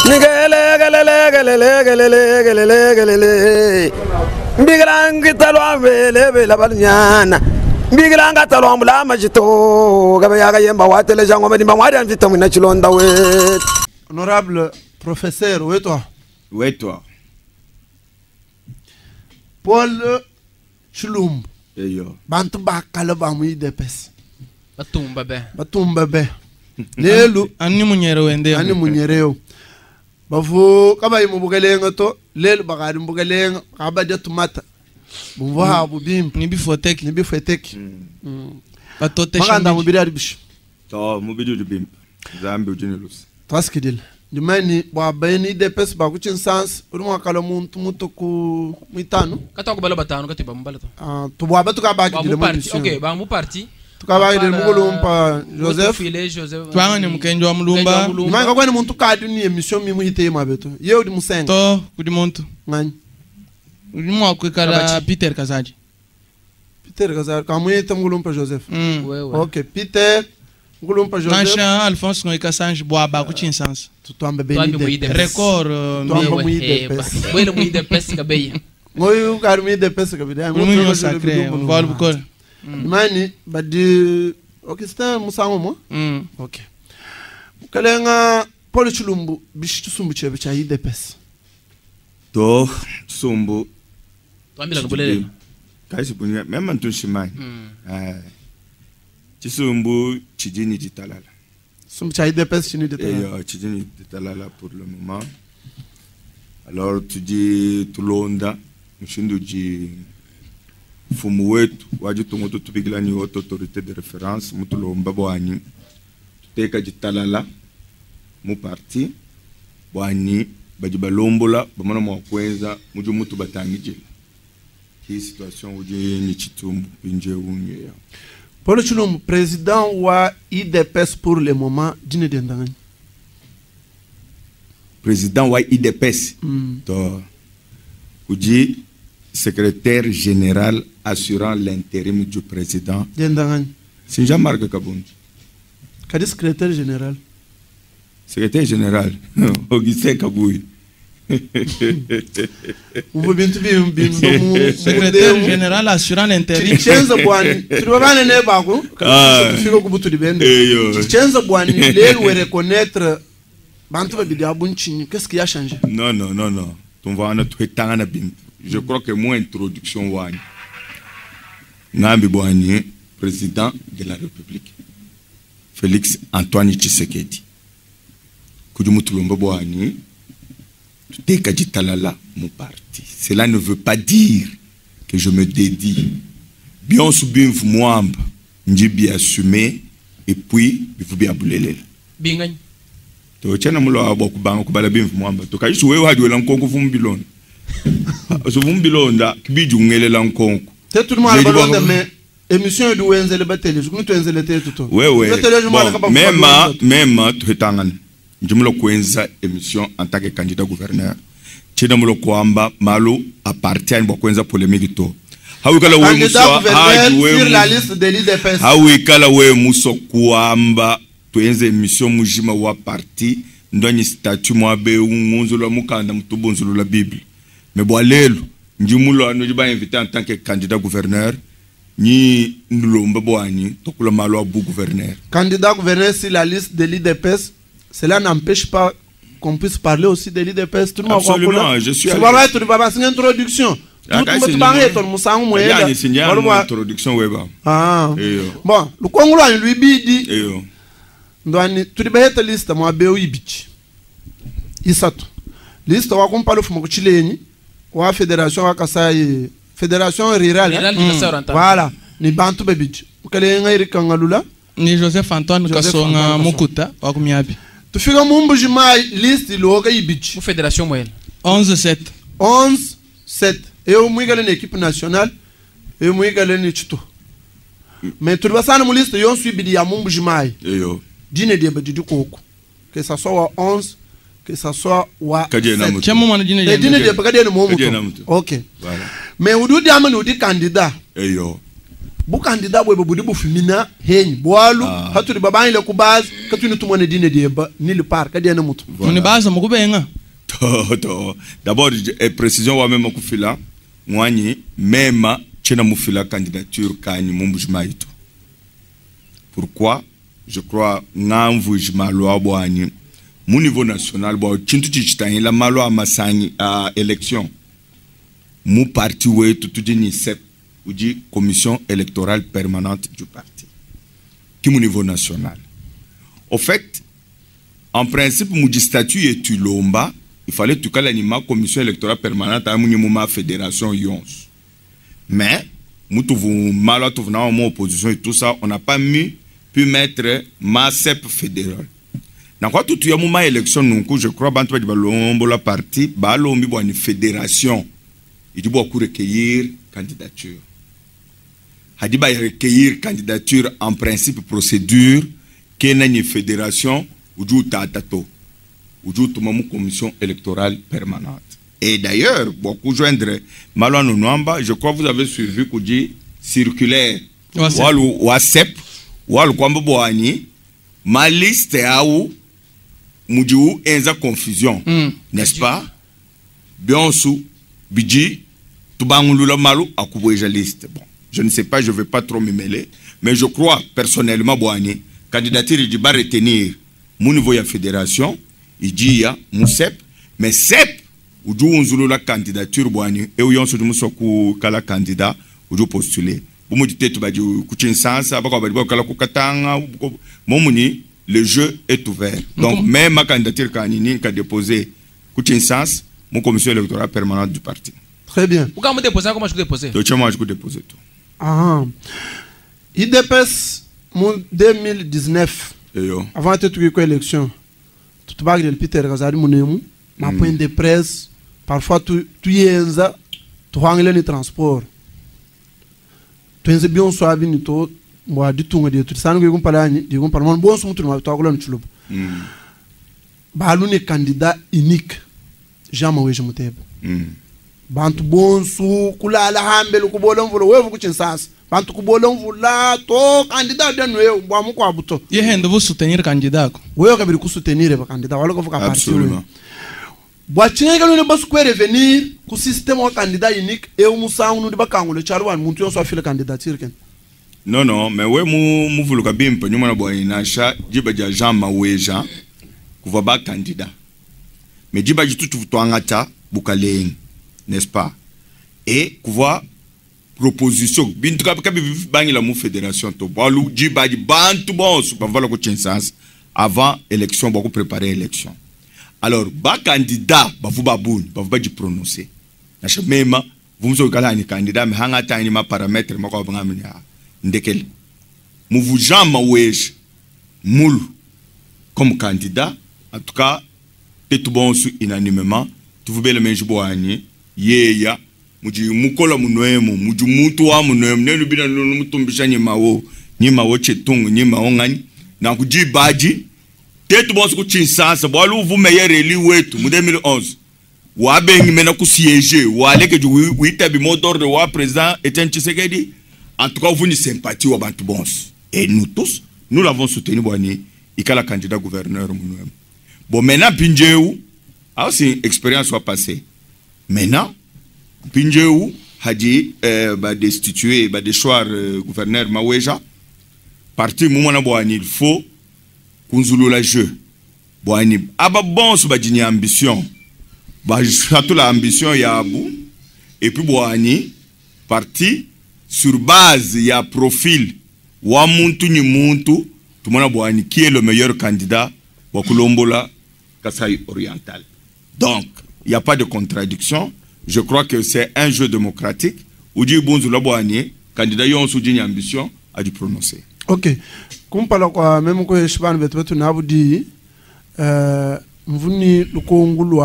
Nikelekelekelekelekelekele. Mbikilangitalwambelebela balinyana. Mbikilangatalwambula amajito. Kabe yemba wateleja ngoma nimba mwari mvita mwina chilonda we. Honorable professeur wetwa. Wetwa. Paul Tshilumbu. Eyo. Bantu bakala ba mu UDPS. Batumba be. Batumba be. Lelu Ani munyere wende. Ani munyereo. Bavu kabayi mu bukelenga to lelu bakari mu bukelenga kabadia tumata. Bumva bu bimpa. Ni bifoteki. Ni bifoteki. Batote Makanda shimbi. mubiri ari bisho. To mubiri udi bimpa. Nzambi udi ne luse. Twasikidile. Ndimani bwa bayini UDPS bakuchinsansi uri mwakala muntu muto ku mwitano. Kata kubala batano kati bamubala to. Ah tubwaba tukabakidile Ba mu parti. mu Okay, ba mu parti. Tukabakidile mukulumpa Joseph. File Joseph. Twanga ni mukenji wa mulumba. Manga kwani muntu kadi ni emission mimu yite mabeto. Ye udi musenga. To kudi muntu. Ngani. Udi mwakwikala Kabachi. Peter Kazaji. Peter Kazaji kamuyite mukulumpa Joseph. Wewe. Okay, Peter mukulumpa Joseph. Nansha Alphonse Ngoika Sange bwaba kuchinsansa. Tutwambe beni Twambe mu UDPS. UDPS. Record Twambe Wewe, mu eh, UDPS. Bwele mu UDPS kabeya. Ngoyu kari mu UDPS kabida. Munyo sacré, mvalu bukole. Mani badi okay, c'était musango mo. Okay. Mukalenga Paul Tshilumbu bishitusumbu chebe cha UDPS. To sumbu. Twambila nubulele. Kaisi bunya mema ntushimani. Eh. Chisumbu chijini jitalala. Sumbu cha UDPS chini jitalala. Eyo chijini jitalala pour le moment. Alors tudi tulonda mushindu ji mfumu wetu wajitunga tutubikila ni haute autorité de référence mutulomba bwanyi tuteka jitalala mu parti bwanyi badi balombola bamana mwa kwenza muju mutu batangijila ki situation udi ni chitumbu pinje unye ya Paul Tshilumbu président wa UDPS pour le moment dine dendangani. Président wa UDPS. To udi secrétaire général assurant l'intérim du président. Dendangani. C'est Jean-Marc Kabund. Kadi secrétaire général. Secrétaire général Augustin Kabouy. Ubu bintu bim bim Secrétaire général assurant l'intérim. Chenza bwani. Tulibabane ne bako. Ah. Tufika kubutu libende. Eyo. Chenza bwani lelu we reconnaître bantu babidi abunchinyi. Qu'est-ce qui a changé? Non non non non. Tumvana tuhetangana bim. Je crois que moi introduction wani. Ngambi bwani président de la République Félix Antoine Tshisekedi. Kuju mutulomba bwani tuteka jitalala mon parti. Cela ne veut pas dire que je me dédie. Bien sous bien mwamba nji bi assumer et puis bifu bi abulelela. Bingany. To chena mulo abo kubanga kubala bimvu mwamba. To kayisu wewe hadi nkonko vumbilonda. So vumbilonda kibiju ngelela nkonko. Te tout le monde J'ai dit balonda bon. mais émission du wenzele batele. Je kuno twenzele te tuto. Wewe. Batele je mwana Bon, kaba mema mema tuhetangana. Njimulo kwenza émission en tant que candidat gouverneur. Chena mulo kwamba malu appartient bwa kwenza polémique to. Hawikala we Candidat muso gouverneur we sur la liste de l'UDPS. Hawikala we muso kwamba tuenze émission mujima wa parti ndonyi statut mwabe ungunzula mukanda mutubunzulula Bible. Mais bwa lelo njimulo anu jiba invité en tant que candidat gouverneur ni nlomba bwani tokula malo abu gouverneur. Candidat gouverneur sur la liste de l'UDPS, cela n'empêche pas qu'on puisse parler aussi de l'UDPS. Tout le monde Absolument, je suis allé. allé. Tu vas passer une introduction. Ah, Tout le monde va être musangu mwenda. Yani sinyana mu introduction weba. Ah. Eyo. Bon, le Congo là lui bidi. Eyo. Ndwani tulibaheta liste mwa beu ibichi. Isatu. Liste wa kumpalo fumo kuchilenyi wa fédération wa Kasai fédération rurale. Rurale du Kasai Oriental. Voilà, ni bantu bebichi. Ukalenga irikangalula. Ni Joseph Antoine Joseph Kasonga Antoine Mukuta wa kumiabi. Tufika mu Mbuji-Mayi liste iloka ibichi. Mu fédération moyenne. 11-7. 11-7. Eu mwigale ni équipe nationale, eu mwigale ni chito. Mais tulibasana mu liste yonsu ibidi ya mu Mbuji-Mayi. Eyo. Dine diebe didi koko. Que ça soit wa 11, que ça soit wa Kadie na 7. mutu. Chemo mwana dine Eh, diebe. dine diebe kadie ni Kadie na mutu. mutu. Ok. Voilà. Mais udi diama ni udi candidat. Eyo. Bukandida bwebe budi bufumina henyi bwalu hatuli babangile ku base katuni tumone dine dieba nili par kadiena mutu. Muni baza mukubenga. To to. D'abord précision wa mema kufila ngwanyi mema chena mufila candidature kanyi mu Mbuji-Mayi to. Pourquoi? Je crois ngamvu jmalwa bwanyi mu niveau national bo chintu chichitanyila malwa masangi a élection mu parti wetu tudi ni CEP uji commission électorale permanente du parti qui mu niveau national. Au fait, en principe mu di statut yetu lomba il fallait tukala ni ma commission électorale permanente amu ni ma fédération yons. Mais mutuvu malwa tuvuna mo opposition et tout ça, on n'a pas mis pu mettre ma CEP fédérale. Na kwa tutu ya muma élection nunku, je crois bantu badi balombo la parti balombi bwa ni fédération idi bwa ku recueillir candidature. Hadi ba recueillir candidature en principe procédure kena ni fédération uju tatato uju tuma mu commission électorale permanente. Et d'ailleurs, beaucoup joindre Malwa Nwamba, je crois que vous avez suivi kudi circulaire walu WhatsApp walu kwamba bwani ma liste au mujiu enza confusion, n'est-ce pas? Bionsu biji tubangulula malu akubweja liste. Bon, je ne sais pas, je vais pas trop me mêler, mais je crois personnellement bwani candidature il va retenir mon niveau ya fédération, il dit ya mon CEP, mais CEP uju unzulula candidature bwani e uyonso du musoku kala candidat uju postuler. Bumu dite tu badi kuchinsansa bako badi kala kukatanga momuni le jeu est ouvert. Donc même ma candidature kanini ka déposer kuchinsans mon commission électorale permanente du parti. Très bien. Pourquoi me déposer comment je déposer? Donc moi je peux déposer tout. Ah. IDPS mon 2019. Eyo. Avant de tout élection. Tout bagre le Peter Gazari munemu ma point de presse parfois tu yenza tu hangle ni transport. Twenze bien so abi ni to mwa ditunga de tu sanu ko pala ni di ko pala mon bon so mutu ma to akolo ni chulubu. Balu ni candidat unique Jean Maweje Muteba. Bantu bonsu kulala hambelu kubola mvula wevu kuchinsasa. Bantu kubola mvula to candidat de nwe bwa mukwa buto. Ye hende vous soutenir candidat ko. Wewe kabiri ku soutenir ba candidat wala ko fuka parti. Absolument. Bwa chinga lune basu kwe revenir ku système wa candidat unique et umusangu nundi bakangule charwan muntu yonso afile candidature ken. Non non, mais we mu muvuluka bimpa nyuma na bwa inasha jiba ja Jean Maweja kuva ba candidat. Mais jiba jitu twangata bukaleng, n'est-ce pas? Et kuva proposition bintu ka bi bangila mu fédération to balu jiba di bantu bonso bavala ko chinsans avant élection ba ko préparer élection. Alors ba candidat ba vous baboun ba vous ba di prononcer. Na mema vous muso kala ni candidat mais hanga tani ma paramètre ma ko ba ngamini ha ndekele. Mu vous Jean Maweja mulu comme candidat en tout cas tout bon su unanimement tu vous bele menji boani yeya muji mukola munwemo muji mutu wa munwemo nenu bina nunu mutumbisha nyima wo chetungu nyima ongani na kuji baji tetu bon su kuchinsasa bwalu vous meilleur élu wetu mu 2011 wa bengi mena ku siéger wa leke ju witabi mot d'ordre wa président Etienne Tshisekedi en tout cas vous ni sympathie wa bantu bons et nous tous nous l'avons soutenu boani ikala candidat gouverneur munwemo. Bon, maintenant, Pinjeu, ah, c'est une expérience soit passée. Maintenant, Pinjeu a dit, bah, destituer, bah, déchoir, gouverneur Maweja. Parti, moumana boani, il faut kunzulu la jeu. Boani, aba bon, so ba dini ambition. Bah, surtout la ambition ya abu. Et puis, boani, parti, sur base, ya profil, wa muntu ni muntu, tout le monde boani, qui est le meilleur candidat, Wakulombola, Kasaï oriental. Donc, il n'y a pas de contradiction. Je crois que c'est un jeu démocratique. Oudi Bonzou Boani, candidat yon soudini ambition, a dû prononcer. Ok. Comme par quoi, même que je suis pas dit, mvuni lukongo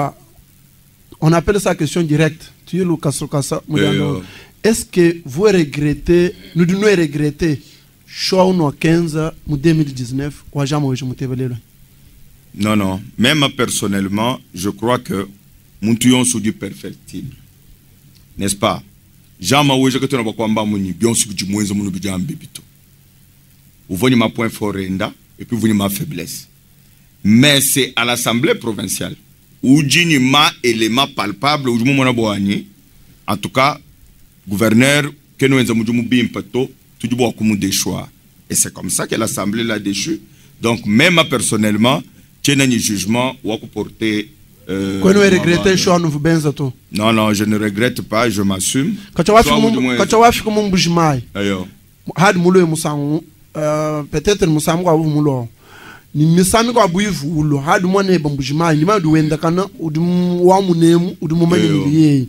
on appelle ça question directe. Tu es le kaso kasa, Est-ce que vous regrettez, nous nous regrettez, choix no 15 ou 2019, ou jamais je me Non, non. Même personnellement, je crois que Muntuyon sont du perfectible. N'est-ce pas? Jean Maweja katona bakwamba muni bionso bidi mwenza munu bidi ambi bito. Uvoni ma point fort enda et puis uvoni ma faiblesse. Mais c'est à l'Assemblée provinciale ujini ma élément palpable ujumu mona boani. En tout cas, gouverneur kenwenza mujumu bimpa to tujubu akumu déchoir. Et c'est comme ça que l'Assemblée l'a déchu. Donc même personnellement, tiens ni jugement ou porter Kwenu regretter choix nous benza to. Non non, je ne regrette pas, je m'assume. Kacha wafika mu Mbujimayi. Ayo. Had mulo musangu peut-être musangu kwa mulo. Ni misami kwa buivu ulo had mwana ba Mbujimayi ni ma duwenda kana udu wa munemu udu mumanye miliye.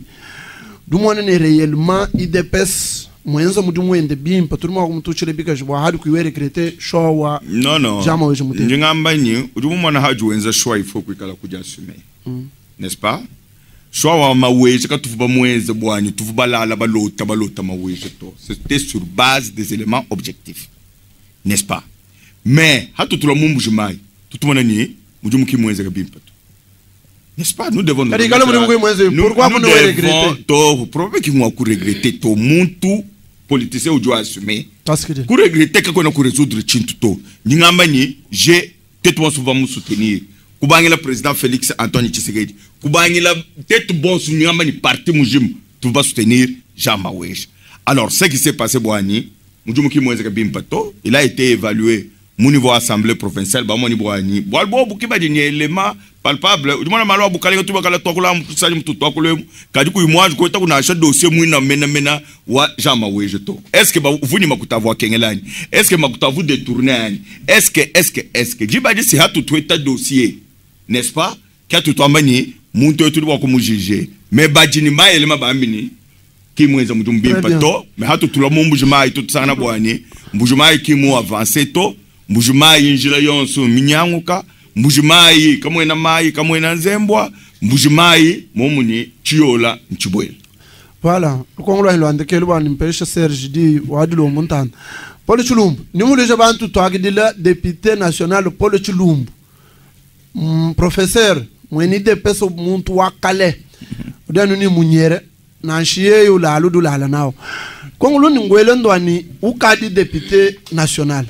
Du mwana ne réellement IDPS mwenza mudu mwende bimpa turimo kumutuchire bikajibwa had kuiwe regretter choix wa. Non non. Jama weje mutema. Ndingamba ni udu mwana haji wenza choix il faut kuikala kuja assumer. N'est-ce pas? Choix wa maweje ka tuvuba mwenze bwani tuvuba lala balota balota maweje to. C'était sur base des éléments objectifs. N'est-ce pas? Mais hatutula mu Mbujimayi tutumona ni mujumu ki mwenze kabimpa to. N'est-ce pas? Nous devons nous pourquoi vous nous regrettez? To problème ki mwa ku regretter to muntu politicien ou doit assumer. Ku regretter ka kona ku résoudre chintu to. Ngamba ni j'ai tete souvent mu soutenir. Kubangila président Félix Antoine Tshisekedi. Kubangila tête bon sounyamba ni parti mujim tu vas soutenir Jean Maweja. Alors ce qui s'est passé Boani, mujumu ki mwenze kabimpa to, il a été évalué mon niveau assemblée provinciale ba moni Boani. Boalbo bukiba di élément palpable. Udimona malwa bukale tu bakala tokula mkusali mtu tokule kadi ku imwaje ko ta kuna dossier mwina mena mena wa Jean Maweja to. Est-ce que ba vuni makutavwa kengelani? Est-ce que makutavu détourner ani? Est-ce que jibadi si hatu tweta dossier? N'est-ce pas? Quand tu t'emmènes, muntu tu dois comme juger. Mais badini ma elema bamini ki mwenza mutumbi pato, mais hatu tula Mbujimayi tout ça na bwani, Mbujimayi ki mu avancer to, Mbujimayi njila yonso minyanguka, Mbujimayi kamwena mayi kamwena nzembwa, Mbujimayi momuni chiola nchibwela. Voilà, lukongo lwa ndekelo bwa nimpesha Serge di wadilo muntana. Paul Chilumbu, nimuleje bantu twagidila député national Paul Chilumbu. Professeur mweni de peso muntu wakale udanu ni munyere na nshiye yula ludula nao kongolo ni ngwele ndwani ukadi député national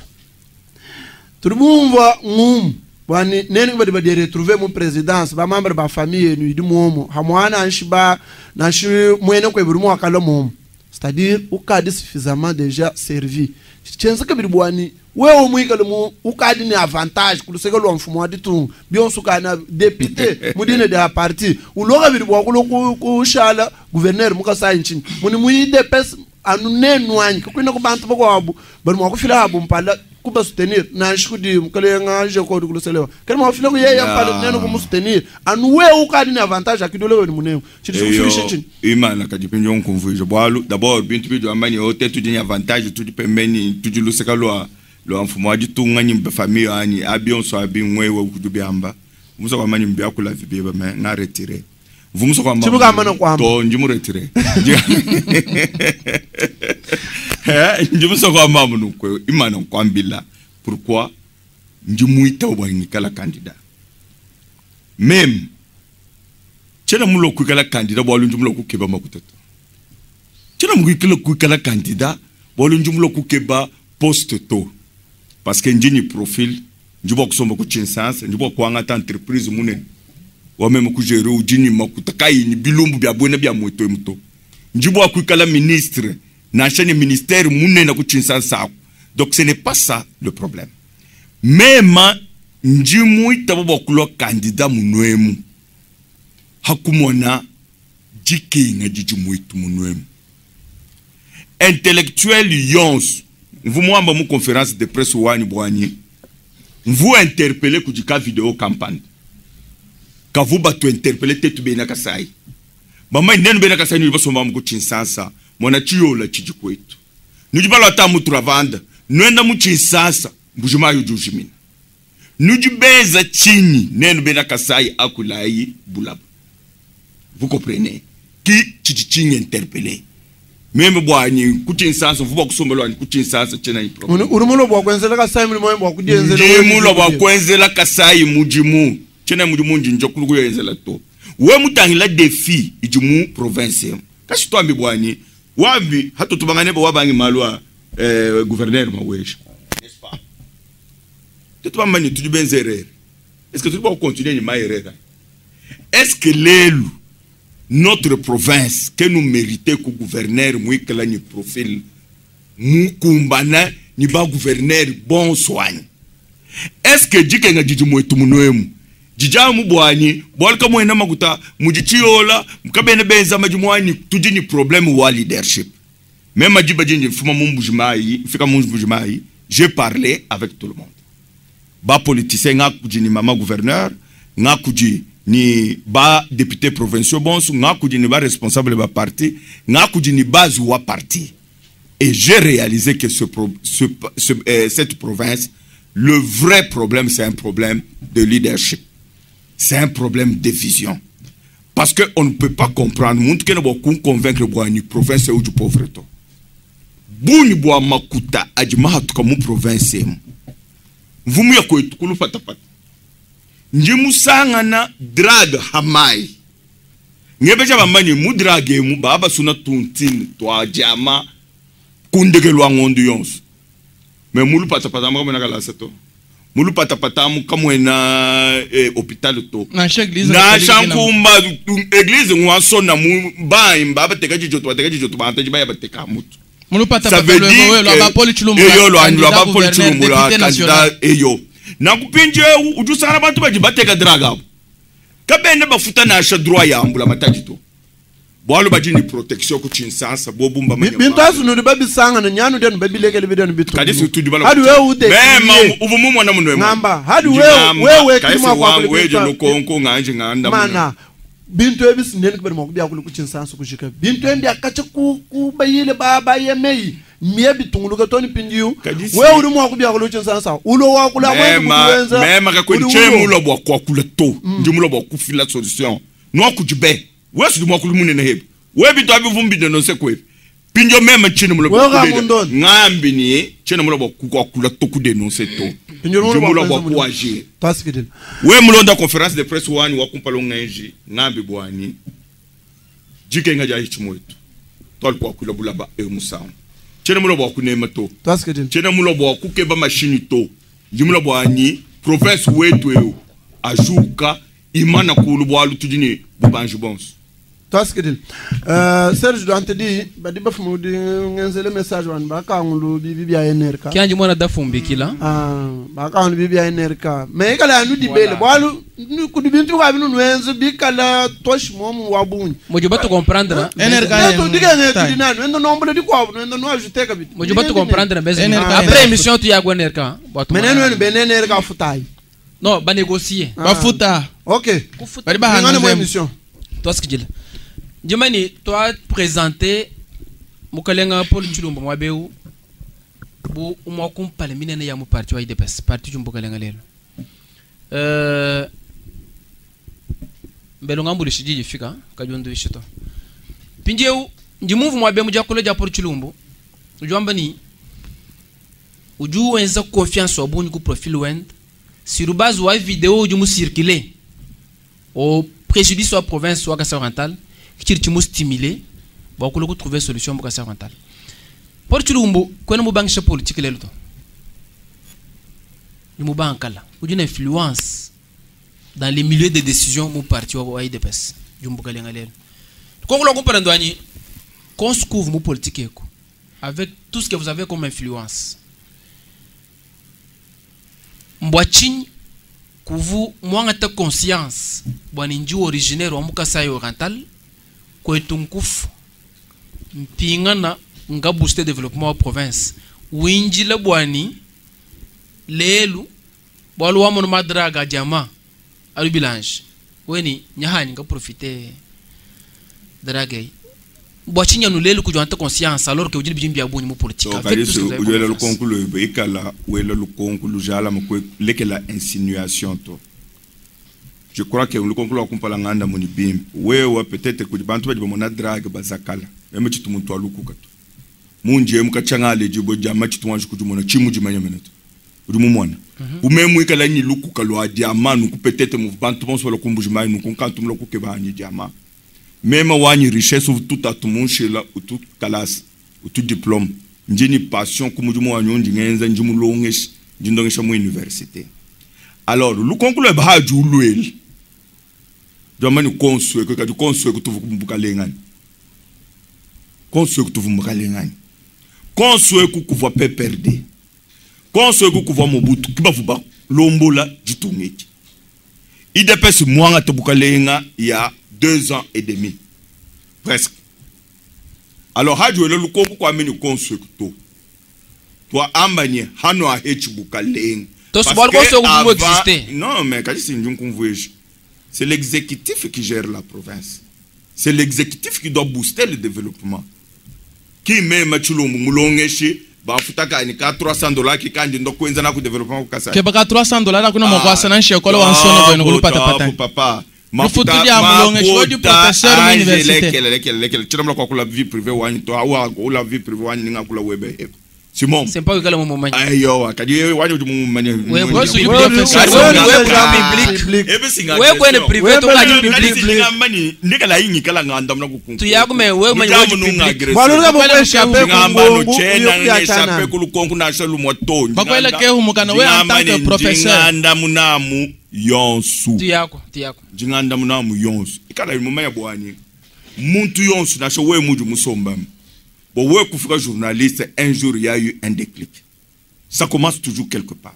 turibumva ngum bwani neni badi badi retrouver mon présidence ba membre ba famille ni du momo hamwana nshiba na nshi mwene kwe buri wakala momo c'est-à-dire ukadi suffisamment déjà servi chenza kabiri bwani wewe mwikale mu ukadi ni avantage kuluseka lwa mfumo wa ditunga bionso kana député mudine de la parti uloka biri bwa kulo kushala gouverneur mukasa nchini muni muide pes anunenu anyi kwina kubantu bakwabu bali mwakufila abo mpala kuba soutenir na nshikudi mukale nganje ko kuluselewa kale mwafila ku yeye mpala neno kumusoutenir anu wewe ukadi ni avantage akidole wewe ni muneo chiri chini imana kadipinjo nkumvujo bwalu d'abord bintu bidu amani ote tudi avantage tudi pembeni tudi luseka lwa lo mfumo wa ditunga ni famille ani abionso abingwewe kudubiamba muso kwa mani mbya kula vibiba me na retirer vumuso kwa mama mana kwa to njimu retirer njimu kwa mama nukwe imana kwambila pourquoi njimu ita obangikala candidat même chena mulo kuikala candidat bwa njimu lo kukeba makutatu chena mukikala kuikala candidat bwa njimu lo kukeba poste to parce que njini profil njibo kusomba ku chinsansa njibo kwanga entreprise munene wa même ku gérer ujini makuta kai ni bilumbu bya bwena bya mweto mto njibo kuikala ministre na chaîne ministère munene ku chinsansa. Donc ce n'est pas ça le problème. Même njimu itabo bakulo candidat munwemu hakumona jikinga jiji mwetu munwemu intellectuel yons vous mwamba mu conférence de presse wani bwani vous interpeller kujika vidéo campagne ka vous bato interpeller tetu bena kasai mama nenu bena kasai ni basomba mu kuchinsasa mwana chiyola chiji kwetu nujibalo ata mutravanda nwenda mu chinsasa mbujuma yujujimina nujibeza chini nenu bena kasai akulai bulaba. Vous comprenez qui chichi interpeller Meme bwani kuchinsasa vuba kusombelwa ni kuchinsasa chena iproblem. Urumulo bwa kwenzela kasai mulimo bwa kudienzela. Ndimulo bwa kwenzela kasai mujimu. Chena mujimu njinjo kulukuyenzela to. We mutangila défi ijimu province. Kasi twambi bwani Wambi hatutubangane bo wabangi malwa gouverneur Maweja. N'est-ce pas? Tutubamani tudi benzerere. Est-ce que tu peux continuer ni maerera? Est-ce que l'élu notre province que nous méritons que gouverneur mwikala ni profil mukumbana ni ba gouverneur bon soigne? Est-ce que jikenga jiji mwetu munwemu jijamu bwanyi bwalika mwena makuta mujichiola mkabene benza majimwani tuji ni problème wa leadership. Même ajiba jinji fuma mumbujimayi fika mumbujimayi, j'ai parlé avec tout le monde. Ba politicien nga kuji ni mama gouverneur, nga kuji ni ba député provinciaux bonsu, nga kuji ni ba responsable ba parti, nga kuji ni base wa parti. Et j'ai réalisé que cette province, le vrai problème, c'est un problème de leadership. C'est un problème de vision. Parce qu'on ne peut pas comprendre. Moun ke ne bo kun convaincre bo ni province ou du pauvreté. Bouni bo makuta adima hatuka mu province mu. Mvumu ya kwetu kulu patapata. Nji musanga na drag hamai. Ngebeja bamani mu drag mu baba suna tuntine toa jama kundegelwa ngondu yonso. Mais mulu patapata mu kamwena kalasa to. Mulu patapata mu kamwena hôpital to. Na chaque église Na catholique chankumba église ngwaso na mu ba imba bateka jijo to bateka jijo to ba ntaji ba ya bateka mutu. Mulu Ça patapata veut lo dire wewe, lo que ba Paul Tshilumbu, eyo lo candidat andu, ba Paul gouverneur, Tshilumbu, la député national. candidat eyo. Na kupinje ujusana bantu baji bateka draga. Kabende bafuta na asha droit ya ambula mataji to. Bwalo baji ni protection ku chinsansa bo bumba manya. Bintu asu nuri babisanga na nyanu den babilekele biden bitu. Kadi surtout du bala. Hadi wewe ude. Mema ubu mu mwana munwe. Ngamba, hadi wewe wewe kilima kilima kwa kwa wewe je lukonko nganje nganda. Mana bintu ebisi ndeni kubera makubya kuli kuchinsansa kushika. Bintu endi akacha ku kubayile baba yemei. Mie bitunguluka toni pindiu. Wewe uri mwakubya kuli kuchinsansa. Ulo wakula mwe kuwenza. Mema ka kweni chemulo bwa kwa kula to. Ndimulo bwa kufila solution. No kujibe. Wewe si mwakuli munene hebe. Wewe bintu abivumbi denonse kwe. Pinjo mema chini mulo bwa ngambi ni chini mulo bwa kwa kula to ku denonse to. Pinjo mulo bwa ku agir. Tasikidil. Wewe mulonda conférence de presse wani wakumpalo ngenji ngambi bwani. Jikenga ja hichimwetu. Twalikuwa kula bulaba e musamu. Chini mulo bwa kunema to. Tasikidil. Chini mulo bwa kukeba machine to. Jimulo bwani province wetu eo ajuka imana kulu bwa lutujini bubanji bonso. Tasikidil. Serge Dante di badi bafumu di ngenzele message wan bakangulu bibi bya NRK. Kianji mwana dafumbikila. Bakangulu bibi bya NRK. Mais kala anu di bele bwalu kudi bintu kwa binu nwenzo bikala tosh momu wabunyi. Mojo bato comprendre. NRK. To diga ne tudi nanu endo nombre di kwa endo no ajouter kabit. Mojo bato comprendre mais après émission tu ya gwa NRK. Meneno enu bene NRK futai. Non, ba négocier. Ba futa. OK. Badi ba hanu émission. Tasikidil. Djimani, toi présenté Mukalenga Paul Tshilumbu Mwabeu bu umwakumpale minene ya mu parti wa UDPS parti jumbukalenga lelo. Mbelo ngambu lishijiji fika kajundu ishito. Pinjeu njimuvu Mwabeu mujakule ja Paul Tshilumbu. Ujwamba ni ujuwenza confiance wa bunyu ku profil wend sur base wa vidéo ujumu circuler au préjudice wa province wa Kasaï Oriental. Qui t'a stimulé pour trouver solution pour Kasaï Oriental. Paul Tshilumbu, quand nous banque politique le to. Nous banque là, ou une influence dans les milieux de décision mon parti au UDPS. Jumbu kalenga lelo. Quand on comprend ndwani, qu'on se couvre mon politique avec tout ce que vous avez comme influence. Mbwachin kuvu mwangata conscience bwana nji originaire wa Kasaï Oriental kwetu nkufu mpingana nga booster développement wa province winjile bwani lelu bwalu wamono madraga jama alubilange weni nyahani nga profiter drague bwachinya nu lelu kujwanta conscience alors que ujini bijimbi abunyi mu politique avec tout ce que ujela lukonkulu ikala wela lukonkulu jala mkwe lekela insinuation to. Je crois que le concours kumpala nganda moni bim. Wewe peut-être que bantu badi bamona drague bazakala. Eme chitu muntu alukuka to. Munje mukachanga le jibo jama chitu wanju kujumona chimu jimanya meneto. Uri mumona. Umemu ikala ni lukuka lo diamant nu peut-être mu bantu bonso lo kumbu jimanya nu kunkantu lo kukeba ni diamant. Meme wanyi richesse ututatu munshila utukalasa utu diplôme ndi ni passion ku mudimu wanyi undi ngenza ndi mulongeshi ndi ndongesha mu université. Alors lukonko lwebe haji ulweli jamani konsweke kadi konsweke tuvukumbukalengani konsweke tuvukumbukalengani konsweke kuvwa PPRD konsweke kuvwa Mobutu kibavuba lombola ditungeti UDPS mwanga tubukalenga il y a 2 ans et demi presque. Alors haji wele lukonko kwa mini konsweke to toi ambanye hano ahechi bukalenga. Parce que avant, non mais c'est l'exécutif qui gère la province. C'est l'exécutif qui doit booster le développement. Qui met Machulumbu mulongeshi bafutaka ni ka $300 ki kandi ndo kwenza na ku développement ku Kasai. Ke baka $300 kuna mokwasa na nshekolo wa nsono kwenu kulupata pata. Papa. Lufutu dia mulongeshi wodi professeur mu université. Lekele lekele chiramla kwa kula vie privée wanyi to awa kula vie privée wanyi ninga kula webe. Simon. C'est pas que le moment. Ayo, kadi wanyi udi mumanya. Ouais, public. Ouais, quoi privé to kadi public. Ndikala yingi kala nganda mna kukunku. Tuyakume wewe manya wodi public. Balunga bo échapper ku ngongo ya échapper ku lukonku na shalu moto. Bakwela ke humukana we en tant que professeur. Nganda munamu yonsu. Tuyako, tuyako. Nganda munamu yonsu. Ikala mumanya bwani. Muntu yonsu na sho we muju musomba. Bon, ouais, pour journaliste, un jour, il y a eu un déclic. Ça commence toujours quelque part.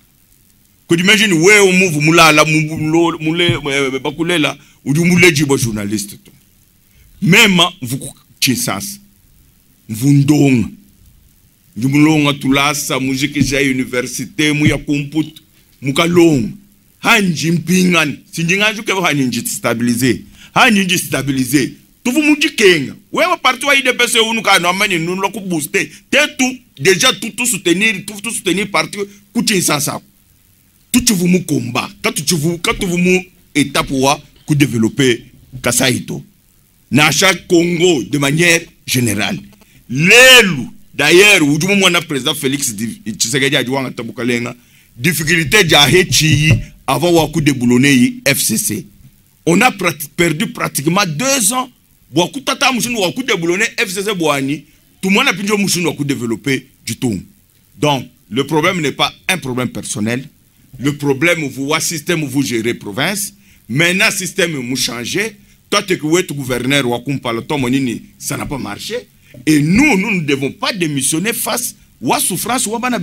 Que tu imagines, ouais, on mouve, moula, la, moule, bakoule, là, ou du moule, du journaliste. Même, vous, tchessas, vous ndong, du moulon, tout là, sa musique, j'ai université, mouya comput, moukalong, hanji mpingan, si ndinganju ke hanji stabiliser, hanji stabiliser. Tout vous me kenga. Ouais, partout UDPS ou nous ka no mani nous lo booster. T'es tout déjà tout tout soutenir, tout tout soutenir partout kutin sansa. Tout tu vous mu combat. Quand tu vous quand vous mu étape wa ku développer Kasaito. Na chaque Congo de manière générale. Lelu d'ailleurs ou du moment président Félix Tshisekedi adjouanga tabukalenga difficulté ja hechi avant wa ku déboulonner FCC. On a perdu pratiquement 2 ans. Bwakutata mushunu wa déboulonner FCC Boani, tout le monde a pu mushunu wa développer du tout. Donc, le problème n'est pas un problème personnel. Le problème, vous voyez, système vous gérez province. Maintenant, système vous changé. Toi, tu es gouverneur ou ça n'a pas marché. Et nous, nous ne devons pas démissionner face à la souffrance ou à la.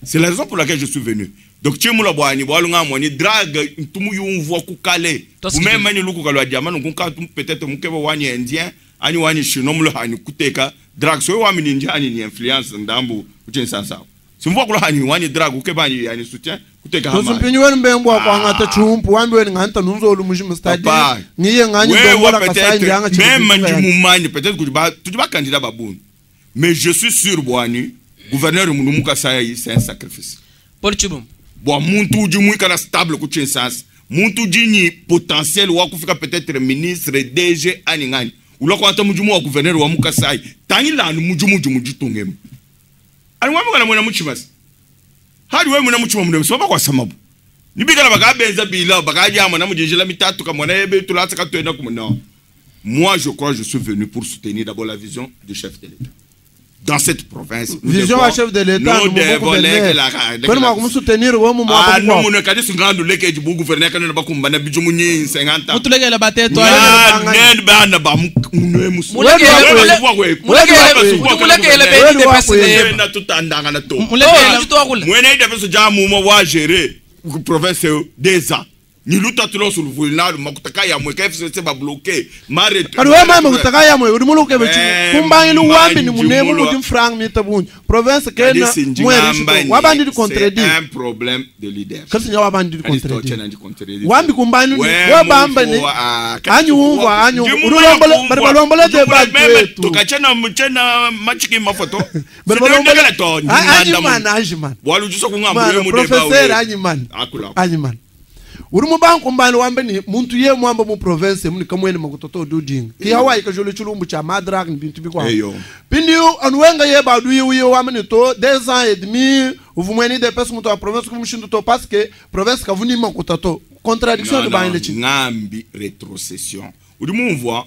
C'est la raison pour laquelle je suis venu. Donc, tu es boani, boalunga mwani drague, tumu yumvwa kukale. Vous même mani luku kalwa diamant, donc peut-être mukeba wani indien, ani wani chinois mlo hani kuteka drague. So wami ninja ani ni influence ndambu uchinsansa. Simvwa kula hani wani drague ukeba ani ani soutien kuteka hama. Tosumpinyi wenu mbengwa kwa ngata chumpu wambi weni nganta nunzo olu stadi. Niye nganyi ndongola kasai ndianga chumpu. Même ndimumani peut-être que tu vas candidat baboun. Mais je suis sûr boani, gouverneur Mounoumou Kasai c'est un sacrifice. Paul Chibum. Bon, muntu di mui kana stable ku chinsas. Muntu di ni potentiel wa kufika peut-être ministre DG ani ngani. Ula kwa mujumu wa gouverneur wa Mukasai. Tangi la mujumu jumu jitungem. Ani wa mukana mwana muchimas. Hadi wewe mwana muchima mwana so kwa samabu. Nibikala bakabenza bila bakaja mwana mujejela mitatu kama mwana ebe tulatsa katwenda kumona. Moi je crois je suis venu pour soutenir d'abord la vision du chef de l'État. Dans cette province, vision à chef de l'État, nous devons nous soutenir au moment ah nous nous kadi sungando leke jibu gouverneur kana bakumbana bijumunyi 50 ans mutuleke la bate to nen bana ba munwe musu muleke la be de personne na tutandanga na to muleke to akula mwene de personne jamu mo wa gérer province des ans ni luta tulo sul vulnal makutaka ya mwe KFC ba bloqué mare kadu we mama kutaka ya mwe uri muluke bechi kumbangi lu wambi ni munemu mudi franc ni tabunyi province kena mwe wabandi di contredit c'est un problème de leader kasi nya wabandi di contredit wambi kumbangi we bamba ni anyu umva anyu uri lombole bari balombole de ba tu tokachana mchena machiki mafoto bari balombole anyu man anyu man walu juso kungambu mu de ba professeur anyu man anyu man uri mubanko mbani wambe ni muntu ye mwamba mu province muni kamwene makutoto dudinga ki hawaii ka jole chulumbu cha madrag ni bintu bikwa pindi anwenga ye badu ye ye wambe ni to 2 ans et demi uvumweni de pesa muto a province kumushindu to parce que province kavuni makutoto contradiction de bande chi ngambi rétrocession. Udi mumvua.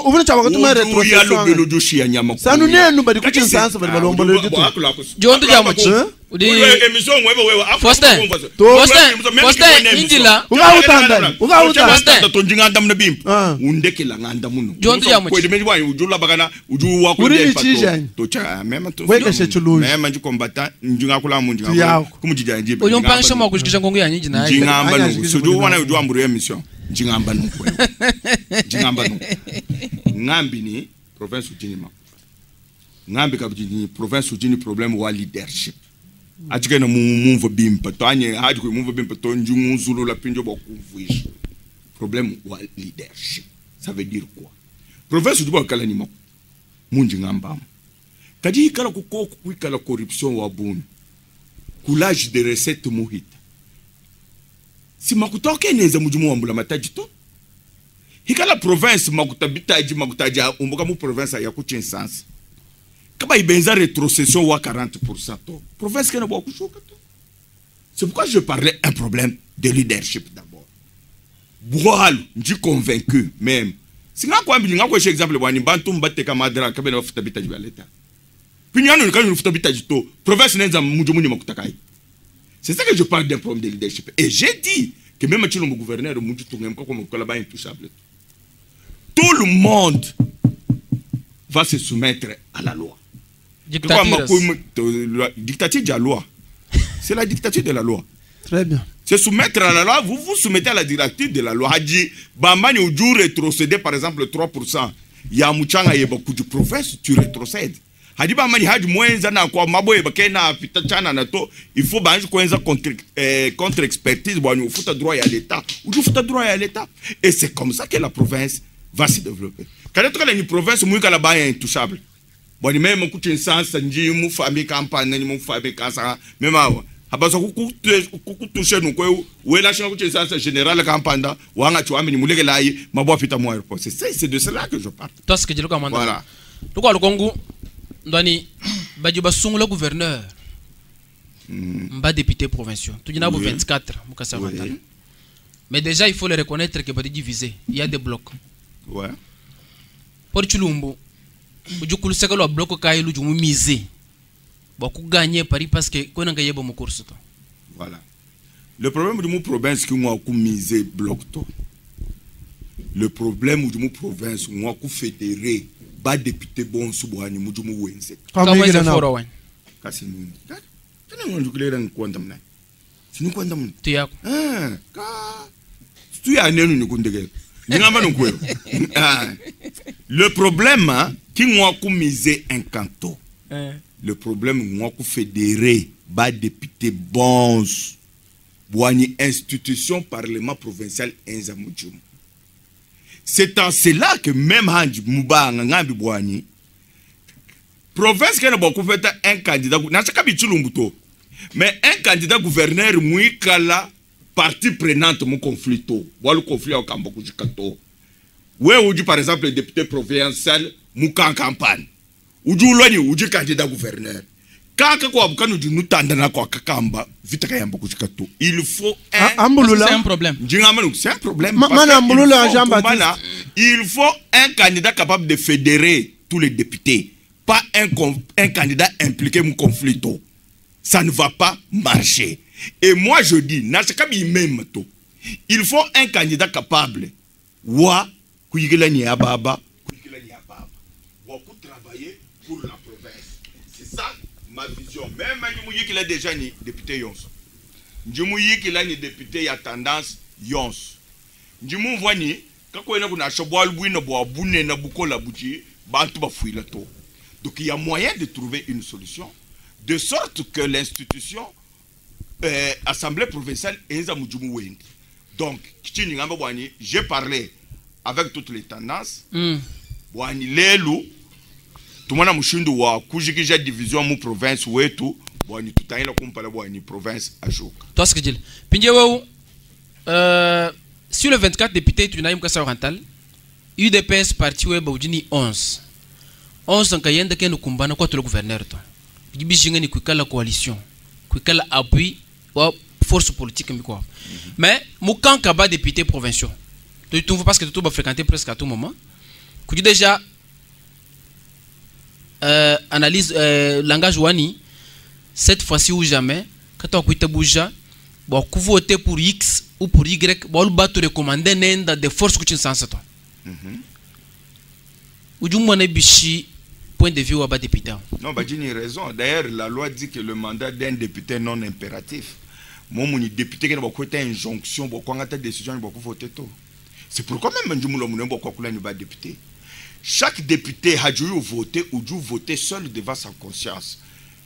Uvuna cha wakati Udi mare uya lubilo udi ushiya nyama. Sanu kuya. nenu badi Kadi kuchi se- nsansa badi Ah, balombola udi- ditu. Jondu dia muchi. Udi Émission wewe wewe. Faustin. Faustin, Faustin, indila. Ukautanda, ukautanda. Tonjinganda muna bimpa. Ah. Undekela nganda muno. Jondu ya muchi. Kwedi meji wanyu ujula bakana uju wa Uri ni chijani. To cha mema to. Wekeshe chuluji. Mema nji kombata njinga kula mu njinga. Tuyako. Kumujija njibe. Udi mpangisha mwa kujikisha ngongo ya nyinji na ayi. Njingamba Anya nungu. jikizi So kuli wana na- uju amburu emission. Njingamba nungu. Njingamba nungu. Ngambi ni province ujini ma. Ngambi kabujini province ujini problem wa leadership. Achikena mu mumvo bimpa to anye haji ku mumvo bimpa to njungu zulu la pinjo ba kumvuisha. Problème wa leadership. Ça veut dire quoi? Province ujiba kala ni mako. Munji ngamba. Kadi ikala kukoko kuikala corruption wa bunu. Coulage de recettes muhita. Si makuta okeneza mujimu wambula mataji to. Hikala province makuta bitaji makutaji umbuka mu province ya kuchinsansi. Kaba ibenza rétrocession wa 40% to. Province kena bwa kushuka to. C'est pourquoi je parlais un problème de leadership d'abord. Bwalu, ndi convaincu même. Singa kwambi ninga kwesha exemple bwani bantu mbateka madra kabena bafuta bitaji bya leta. Pinyano nikanyo futa bitaji to. Province nenza mujimu ni makutakai. C'est ça que je parle d'un problème de leadership. Et j'ai dit que même si le gouverneur Moutou comme intouchable. Tout le monde va se soumettre à la loi. Dictature. Dictature de la loi. C'est la dictature de la loi. Très bien. Se soumettre à la loi, vous vous soumettez à la directive de la loi. Hadji, Bambani ou rétrocéder par exemple 3%. Ya muchanga yeba kuju province, tu rétrocèdes. Hadi Bambani haji mwenza na kwa mabo yeba kena pita chana na to, il faut banji kwenza contre, contre expertise, bwani ufuta droit ya l'État. Ou ufuta droit ya l'État. Et c'est comme ça que la province va se développer. Quand tu as une province, mouika là-bas est intouchable. Bwani même kuchi nsansa nji mu famille campagne, mu famille kansa, même awa. Habaso kukutushe nukwe wela shinga kuchi nsansa général kampanda wanga chuamini muleke lai mabwa pita mu aéroport. C'est de cela que je parle. Toi ce que je le commande. Voilà. Lokwa lukongu ndani baji basungula gouverneur. Mba député provinciaux. Tujina bo Oui. 24 mukasa Oui. Oriental. Mais déjà il faut le reconnaître que badi divisé, il y a des blocs. Ouais. Por Chilumbu ujukulu seka lwa bloc kayi lu jumu miser. Ba ku gagner Paris parce que kona nga yebo mu course to. Voilà. Le problème du mot province qui m'a misé bloc to. Le problème du mot province moi ku fédéré ba député bon subuani mujumu wenze. Kamweze foro wan. Kasi nini? Kana ngonjukulera nkwanda mna. Sinikwanda mna. Tuyako. Ah, ka tuya nenu nikundekela. Ngingamba nokweyo. Ah. Le problème hein, qui m'a misé un canton. Le problème moi ku fédéré ba député bons bwani institution parlement provincial enza mujumu. C'est en cela que même Hanji Mubanga Ngambi Bwani province kena beaucoup fait un candidat na chaka bichulumbu to. Mais un candidat gouverneur muikala partie prenante mon conflit to. Walu conflit au kambo kujikato. We uji par exemple le député provincial mukan campagne. Uji uloni uji candidat gouverneur. Kaka kwa bukanu junutanda na kwa kakamba vita kayamba kujikato. Il faut un Ambulula. C'est un problème. Njingamanu, c'est un problème. Ma- parce Mana que Ambulula, il faut Jean Baptiste. Kumana, il faut un candidat capable de fédérer tous les députés. Pas un candidat impliqué dans le conflit. Ça ne va pas marcher. Et moi, je dis, Nachakabi même tout. Il faut un candidat capable. Wa, kuyigela ni ababa, kuyigela ni ababa. Wa, pour travailler pour la province. C'est ça ma vision. Même Njimuyikila est déjà ni député Yons. Njimuyikila ni député ya tendance Yons. Njimu mvwani, kako ena kuna shobwa albwino bwa bune na bukola buchi, bantu bafuila to. Donc il y a moyen de trouver une solution de sorte que l'institution Assemblée provinciale enza mujumu wendi. Donc kichini ngamba bwani, j'ai parlé avec toutes les tendances. Bwani lelu tumwana mushindu wa kujikija division mu province wetu bwani tutaenda kumpala bwani province ajoka. Toi ce que je dis. Pinje wewe sur le 24 députés tunaye mukasa oriental UDPS parti we baujini 11. 11 nkayenda kenu kumbana kwa tule gouverneur to. Bibijinga ni kuikala coalition, kuikala appui wa force politique mikwa. Mais mukanka ba député provinciaux. Tudi tumvua parce que tutu bafréquenter presque à tout moment. Kudi déjà analyse langage wani cette fois-ci ou jamais kata kuitabuja bwa kuvoter pour X ou pour Y bwa batu recommander nenda de force kuchinsansa to. Ujumwana bishi point de vue wa ba député. Non, bah, j'ai raison. D'ailleurs, la loi dit que le mandat d'un député est non impératif. Moi, mon député qui a beaucoup injonction, beaucoup de décision, beaucoup voter tôt. C'est pourquoi même Ndjumula Mouné, beaucoup de ba député. Chaque député a dû voter ou dû voter seul devant sa conscience.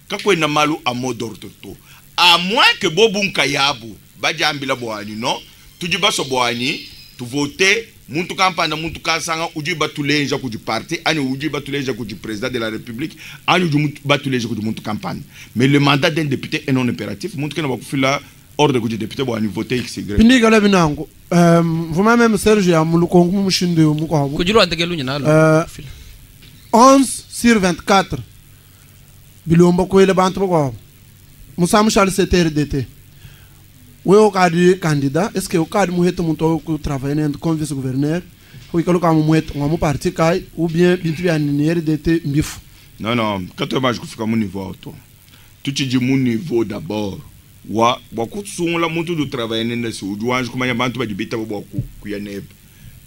Quand on a mal à mot d'ordre tôt. À moins que Bobu Nkayabu, Badjambila Boani, non, tu dis baso Boani, tu voter. Muntu kampanda muntu kansanga uji batulenja ku du parti ani uji batulenja ku du président de la République ani uji batulenja ku du muntu kampanda. Mais le mandat d'un député est non impératif. Muntu kena bakufila ordre ku du député bo ani voter X Y. Pindi gala binango. Vous même Serge ya mulukongo mushinde mukwabo. Kujilo andegelu nyina 11 sur 24. Bilomba kwele bantu bakwabo. Musamu Charles CTRDT. Oui, au cadre candidat, est-ce que au cadre muheto muntu ku travailler comme vice-gouverneur, ou ikalo kama muheto ngamu parti kai ou bien bintu ya NRDT mbifu. Non non, quand on va kufika mu niveau auto. Tu te dis mon niveau d'abord. Wa wa kutsungula muntu do travailler nende si ujuanje kumanya bantu ba dibita bo ku kuya neb.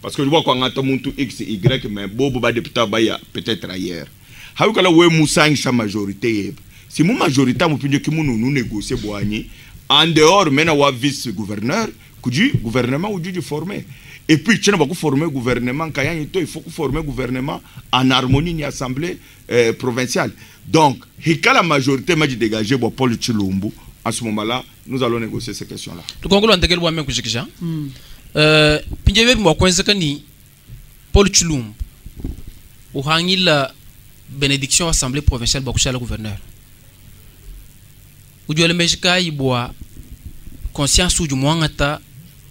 Parce que je vois kwa ngata muntu X Y mais bobo ba député ba ya peut-être ailleurs. Hawikala we musangisha majorité yeb. Si mu majorité mu pinjo ki munu nu négocier boani en dehors, maintenant, wa vice-gouverneur, que gouvernement ou du former. Et puis, tu n'as pas former gouvernement, il faut former gouvernement en harmonie ni assemblée provinciale. Donc, quand la majorité m'a dit dégager bon, Paul Tshilumbu, à ce moment-là, nous allons négocier ces questions-là. Le Congo l'a intégré moi-même que j'ai déjà. Pinjebe moi kwanza kani Paul Tshilumbu au hangi la bénédiction assemblée provinciale bakusha le gouverneur. Ujuele mejika ibwa conscience uju mwangata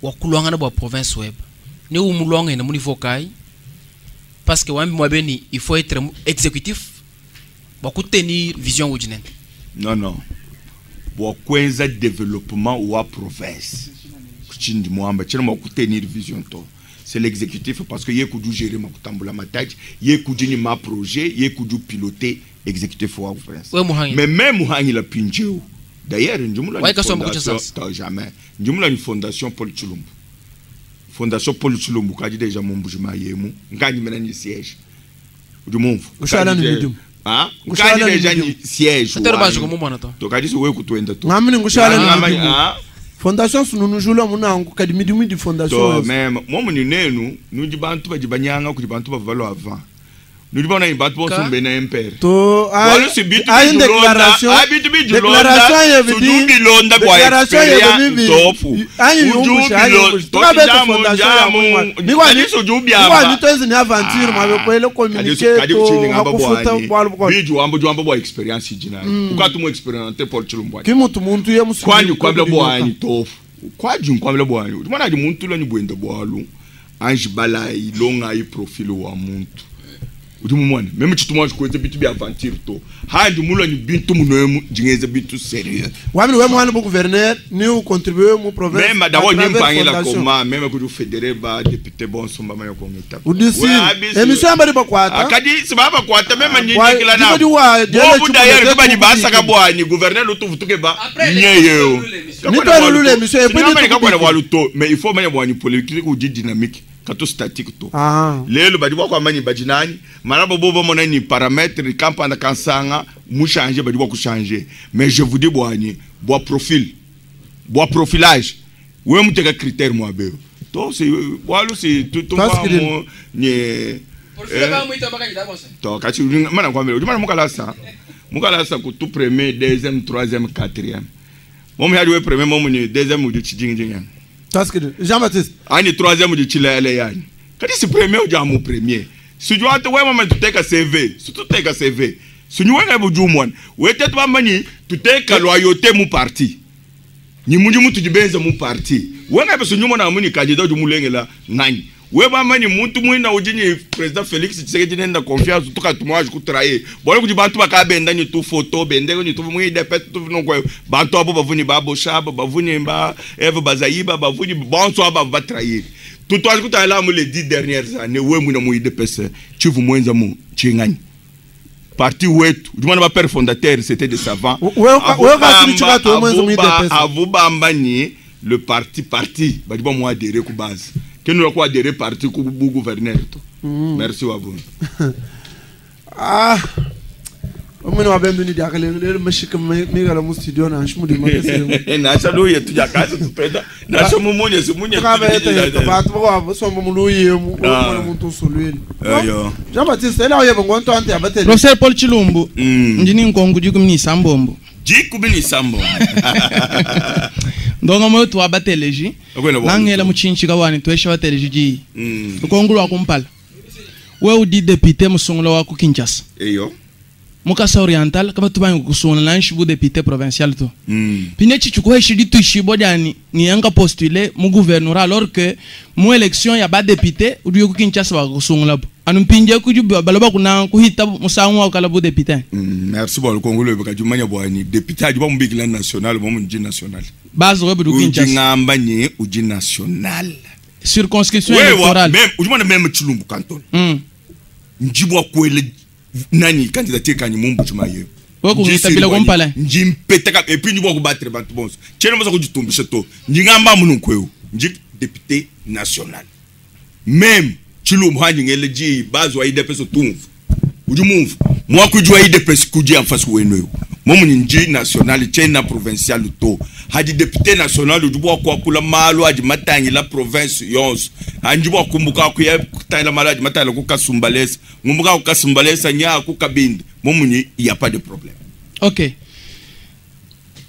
wa kulwangana bwa province web ne umulwanga ina munivo kai parce que wambi mwabeni il faut être exécutif bwa kutenir vision ujinende. Non non bwa kwenza développement wa province kuchindi mwamba chena mwa kutenir vision to c'est l'exécutif parce que yé kudu gérer makutambula mataji yé kudu ni ma projet yé kudu piloter exécutif wa province. Ouais, mais même muhangi la pinjeu. D'ailleurs, Ndjumula ouais, une fondation, jamais. Ndjumula une fondation Paul Tshilumbu. Fondation Paul Tshilumbu, kadi déjà mon boujima yemu, ngani mena ni siège. Du monde. Kushala ni midimu. Ah, ngani déjà ni siège. Satero bajo ko mwana to. To kadi so we kutuenda to. Ngamini ngushala ni midimu. Fondation sununu jula munangu kadi midimu di fondation. To même moi muni nenu, nous di bantu ba di banyanga ku di bantu ba valo avant. Nous disons qu'on a battu pour bena impère. To a une déclaration. Déclaration yebi. Déclaration yebi. Ayi yungu shayi. To ba fondation ya mwa. Ni kwa ni tozi ni aventure ma be kwele communiquer to hakufuta bwalu bwa. Biju ambo ju ambo bwa experience jina. Ukatu mu experience Paul Tshilumbu. Ki mutu muntu ye musu. Kwani kwabla bwa ni tofu. Kwaju kwabla bwa ni. Mwana di muntu lo ni bwenda bwalu. Ange bala ilonga i profil wa muntu. Udumumwana même tu moi je connais bitu bi aventure to handi mulo ni bintu munomu jingeze bintu sérieux wamini we mwana bu gouverneur ni u contribuer mu province même d'abord ni mpangela koma même que du fédéré ba député bon somba mayo ko ngita udisi émission ambali ba kwata akadi sibaba kwata même ni nyikila na bobu d'ailleurs ba ni basaka bwani gouverneur lutu vutuke ba nyeyo ni to lulu émission et puis ni ka bwa luto mais il faut manya bwani politique ou dynamique kato statique to. Lelo badi bwa kwa mani badinani marabo bobo mona ni paramètre kampanda kansanga mu changer badi bwa ku changer mais je vous dis bwani bwa profil bwa profilage we muteka critère moi be to c'est bwa c'est tout tout mo ni profil ba muita baka ida bonse to kati mana kwa mele mana mukala sa mukala sa ku tout premier deuxième troisième quatrième mo mi hadi we premier mo ni deuxième ou du chijing jing. Jean-Baptiste. Ani troisième du Chile yani. Kati si premier ou jamu premier. Si tu as ouais maman tu take CV, si tu take CV. Si nous on a bu mwan. Ouais tete mani tu take loyauté mu parti. Ni mundi mutu dibenza mu parti. Ouais na beso nyuma na muni candidat du mulengela ngani. Ouais mani muntu mwina ujini président Félix Tshisekedi nenda confiance tout ka moi je ku trahir. Bon ku bantu baka benda ni tout photo bende ni tout mwi depet tout non quoi. Bantu abo bavuni ba boshaba bavuni ba Eve Bazaïba bavuni bonso aba va trahir. Tutwazi kutala mu les 10 dernières années we mwina mu UDPS chivu mwenza mu chingani. Parti wetu, du moins père fondateur c'était des savants. We ka tuli chika to mwenza mu UDPS. Avubamba ni le parti parti badi ba mu adhérer ku base. Que nous ko adhérer parti ku bu gouverneur to. Merci wabun. Ah. Omwene wa bembe ni diakale lelo mashika migala mu studio na nshimudi makese. Na sha yetu jakasi tupenda. Na sha mumunye simunye. Tukaba yeta bantu bakwa somba muluye mu muntu usulwile. Ayo. Jean Baptiste ela oyeba ngonto ante abatele. Professeur Paul Chilumbu. Ndini nkongu jikumi ni sambombo. Jikumi ni sambombo. Ndonga moyo tu abateleji. Nangela muchinchi kawani tuesha bateleji ji. Nkongu lwa kumpala. We udi député musungula wa ku Kinshasa. Eyo. Mukasa Oriental kama tubangi kusungula nanshi bu député provincial to. Pine chichukwe shidi tuishibo dani ni yanga postuler mu gouvernorat alors que mu élection ya ba député udi ku Kinshasa ba kusungula bu. Anu mpinje kuju baloba kuna kuhita musangu wa kala bu député. Merci bon Congo le baka jumanya bwani député aji ba mubikila national bo munji national. Base we bu Kinshasa. Uji ngamba ni uji national. Circonscription électorale. Même ujumana même Chilumbu canton. Njibwa kwele nani candidature kanyi mumbu chumaye. Wako ngitabila kompala. Njimpetaka et puis njibwa kubattre bantu bonso. Chene moza kujitumbisha to. Njingamba munu kweu. Nji député national. Même Chilumbu hanyi ngele ji bazo wa IDPS tumvu. Uji mumvu. Mwa kujua IDPS kuji en face wenu. Momu nji national chena provincial to. Haji député national ujibwa kwa kula malu haji matangi la province yonso. Anjibwa kumbuka kuya kutangila malu haji matangi la kukasumbalesa. Ngumbuka kukasumbalesa nya kukabindi. Momu ni il y a pas de problème. OK.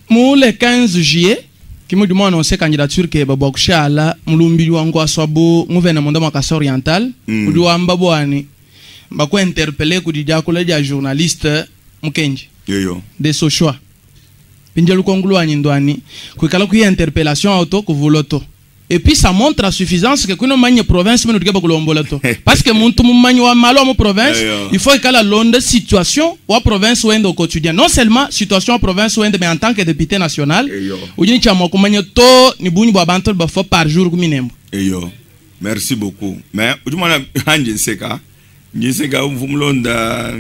Mu le 15 juillet kimu du annoncé candidature ke babwa kushala mulumbi wangu aswabu gouvernement de Makasa Oriental. Udi wamba bwani bakwa interpeller kudija kula ja journaliste Mukenji. Yoyo. De ce choix. Pinjelu kongulu anyindwani kuikala kuyi interpellation auto kuvuloto. Et puis ça montre à suffisance que kuno manye province menu dikeba kulombola to. Parce que muntu mumanyi wa malo mu province, il faut que la londe situation wa province wende au quotidien. Non seulement situation wa province wende mais en tant que député national, ujini chama kumanye to ni bunyi bwa bantu ba fo par jour kuminembo. Eyo. Merci beaucoup. Mais ujumana hanje nseka. Nseka mvumulonda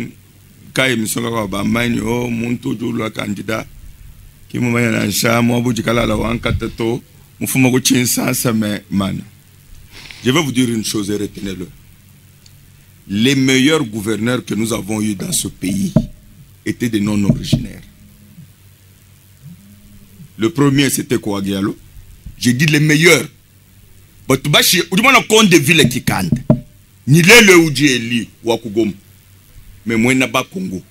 ka émission ka ba manyi o muntu julwa candidat kimumanya na nsha mwabuji kalala wankata to mufuma ku chinsansa mais man. Je vais vous dire une chose et retenez-le. Les meilleurs gouverneurs que nous avons eu dans ce pays étaient des non-originaires. Le premier, c'était Kouagialo. J'ai dit les meilleurs. Batubashi, ou du moins, compte de ville qui kande. Ni le oudji eli wakugom. Mais moi, n'a pas Congo.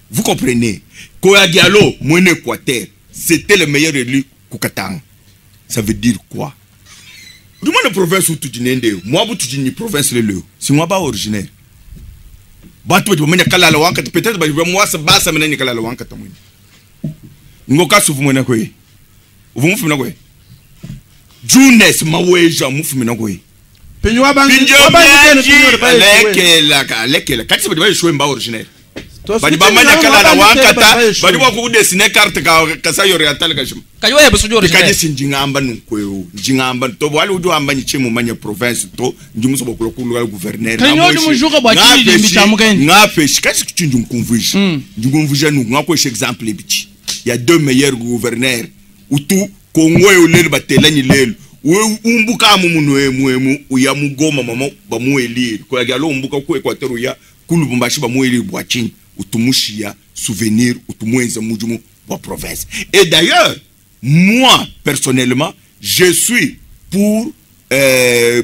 Vous comprenez? Kouagialo, moi, Équateur, c'était le meilleur élu Koukatang. Ça veut dire quoi? Du moins, la province où tu dis Nende, moi, où tu dis ni province le le. C'est moi pas originaire. Batu tu menya kala la wanka peut-être ba moi ça ba ça mena ni kala la wanka tamwe. Ngoka sufu mwena kwe. Uvu mufu mena kwe. Junes maweja mufu mena kwe. Pinyo bangi pinyo lekela lekela kati ba shwe mba originaire. Badi ba manya kala la wanka ta badi ba ku dessiner carte ka Kasai Oriental ka shima. Kayo ya besojo originaire. Kaje sinjingamba nkweo njingamba to wali udu amba nyichemu manya province to njimuso bokolo kulu gouverneur. Kanyo ndi mujuka bwa chini ndi chamukeni. Ngafeshi kazi kuchinju nkumvuje. Nkumvuje nu ngakweshe exemple bichi. Il y a deux meilleurs gouverneurs utu Congo e lelo batela ni lelo. We umbuka mu munu emu emu uya mugoma mama ba mu elire. Ko ya lo umbuka ku Equateur uya kulubumbashi ba mu elire bwa chini. Utumushia souvenir utumwenza mujumu wa province. Et d'ailleurs moi personnellement je suis pour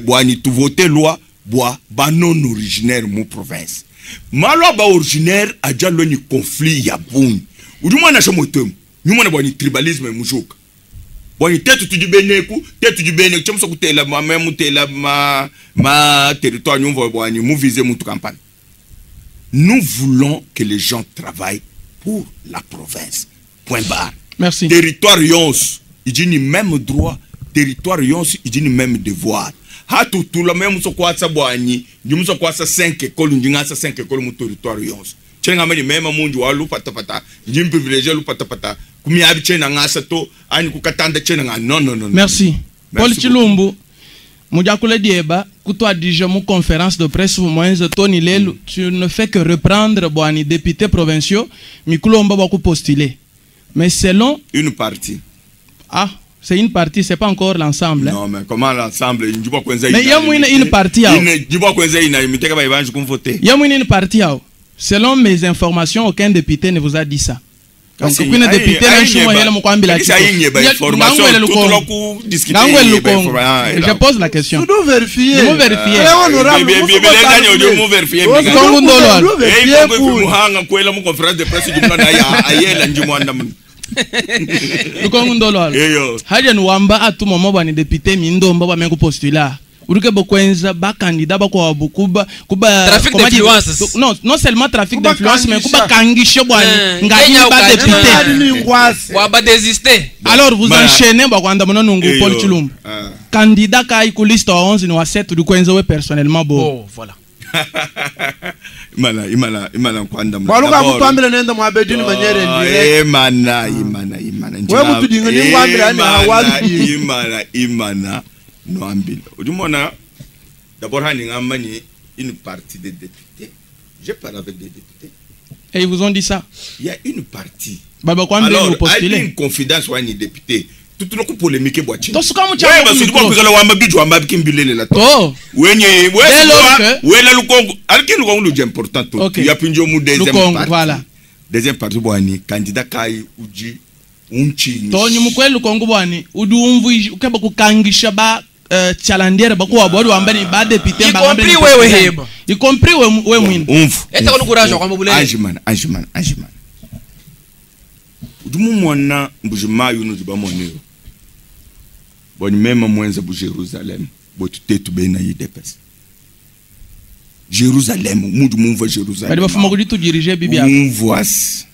bwani tu voter loi bois ba non originaire mu province. Ma loi ba originaire a déjà loni conflit ya bun. Uduma na shomotem. Nyuma na bwani tribalisme mujoka. Bwani tetu tu du beneku, tetu du beneku, chemso kutela ma même tela ma ma territoire nyumva bwani mu viser mutu campagne. Nous voulons que les gens travaillent pour la province. Point barre. Merci. Territoire yons, il dit ni même droit. Territoire yons, il dit ni même devoir. Ha tout tout la même so kwa sa bwani, ni so kwa sa 5 écoles, ni sa 5 écoles mu territoire yons. Chenga mani mema munju wa lu pata pata, ni privilégié lu pata pata. Kumi abi chenga ngasa to, ani kukatanda chenga nga non non non. Merci. Paul Chilumbu. Mujakule dieba kutwadija mu conférence de presse mwenze Tony Lelu, tu ne fais que reprendre bwani député provinciaux mikulomba bwa kupostuler. Mais selon une partie. Ah, c'est une partie, c'est pas encore l'ensemble. Hein? Non, mais comment l'ensemble? Mais il y a une partie. Il y a une partie. Selon mes informations, aucun député ne vous a dit ça. Donc, aucun député n'a Je pose la question. Nous devons vérifier. Nous devons vérifier. Lukongo ndolo haja nuwamba atuma mo bani député mindomba ba mengo postula uruke bokwenza ba candidat ba kwa kuba kuba trafic d'influence. Non, non seulement trafic d'influence mais kuba kangishe bwani ngai ba député wa ba désister. Alors vous enchaînez ba kwanda mono nungu Paul Chilumba candidat kai ku liste wa 11 ni wa 7 du we personnellement bo. Oh voilà. Imana imana imana kwanda mna. Waluka mutwambile nenda mwabe d'une manière indirecte. Imana imana imana. Wewe mutudinga ni ngwambile ani hawazi. Imana imana noambile. Ujumona d'abord hani ngamani une partie des députés. J'ai parlé avec des députés. Et ils vous ont dit ça. Il y a une partie. Baba kwambile nous postuler. Alors, une confidence wani député. Tout le coup polémique boîtier. Tout ce qu'on tient. Ouais, parce que tu vois que la wamba biju wamba kimbilele la. Oh. Wenye we la lukongo. Alki lukongo lu important to. Il y a pinjo mu deuxième partie. Voilà. Deuxième partie bwani candidat kai uji unchi. To ni mkweli lukongo bwani udi umvu ukeba kukangisha ba chalandiere bakuwa bwadi wamba ni ba député ba. Y compris wewe heba. Y compris wewe mwini. Umvu. Eta kono courage kwa mbule. Anjiman anjiman anjiman. Ujumu mwana mbujimayu nujiba mwaneo. Bon même mwenza bu Jérusalem botu tetu bena yidepes Jérusalem mudu mumva Jérusalem bali bafuma kuli tu diriger bibia mumvoas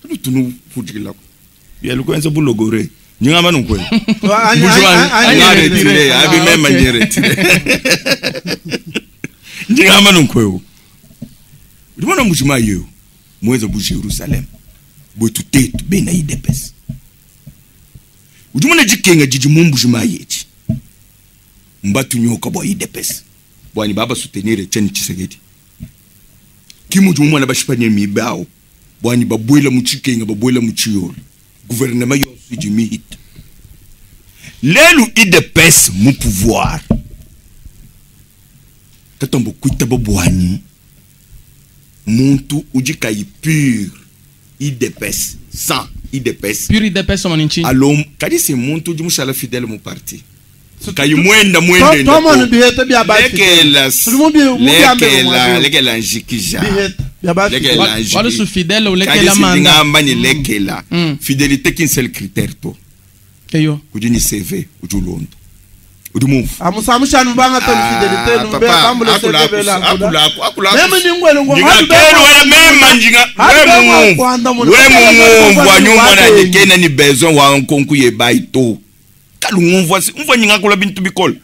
tu tunu fujila ya lukwenza bu logore nyinga manu kwe ani retire abi même ani retire nyinga manu kwe ndimona mujima yeyo mwenza bu Jérusalem botu tetu bena yidepes ujumona jikenga jiji mumbujima yechi mbatu nyoka bwa idepes bwani baba soutenir Etienne Tshisekedi kimuju mwana bashipanye mibao bwani babwela muchikenga babwela muchiyolo gouvernement yonso jimi hit lelu idepes mu pouvoir tatombo kuita bwani muntu ujikai pur idepes sans IDPS. Pur IDPS on nchi. Alom, kadi c'est muntu du mushala fidèle mon parti. Kayi mwenda mwenda. Tomo ni bihete bia ba. Lekela. Lekela, lekela njikija. Lekela njikija. Wala su fidèle ou lekela manda. Kadi ngamba ni lekela. Fidélité qu'un seul critère to. Eyo. Kudi ni CV ujulondo. Udu Amusa mushanu banga to fidélité no be bambule CV la. Akula akula. Meme ni ngwele ngwa. Wala meme njinga. We mungu wa nyumba na dikena ni besoin wa nkonku ye baito. Kalu ngumvwa si umvwa nyinga kula bintu bikol.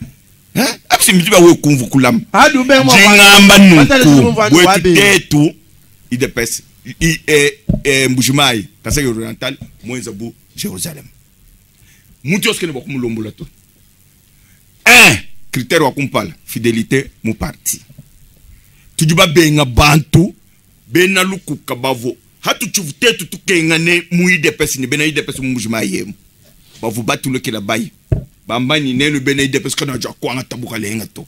Hein? Apsi mitu ba we kumvu kulam. Hadu be mwa. Jingamba nuku. We tetu IDPS i e Mbujimayi Kasai Oriental mwenza bu Jérusalem. Muntu yoske ne bakumulombola to. Un critère wa kumpala fidélité mu parti. Tujuba benga bantu bena lukuka bavo hatu chuvutetu tukengane mu IDPS ni bena IDPS mu Mbujimayi yemu. Bavu batulekela bayi. Bambani nenu bena IDPS kana ja kwanga tabuka lenga to.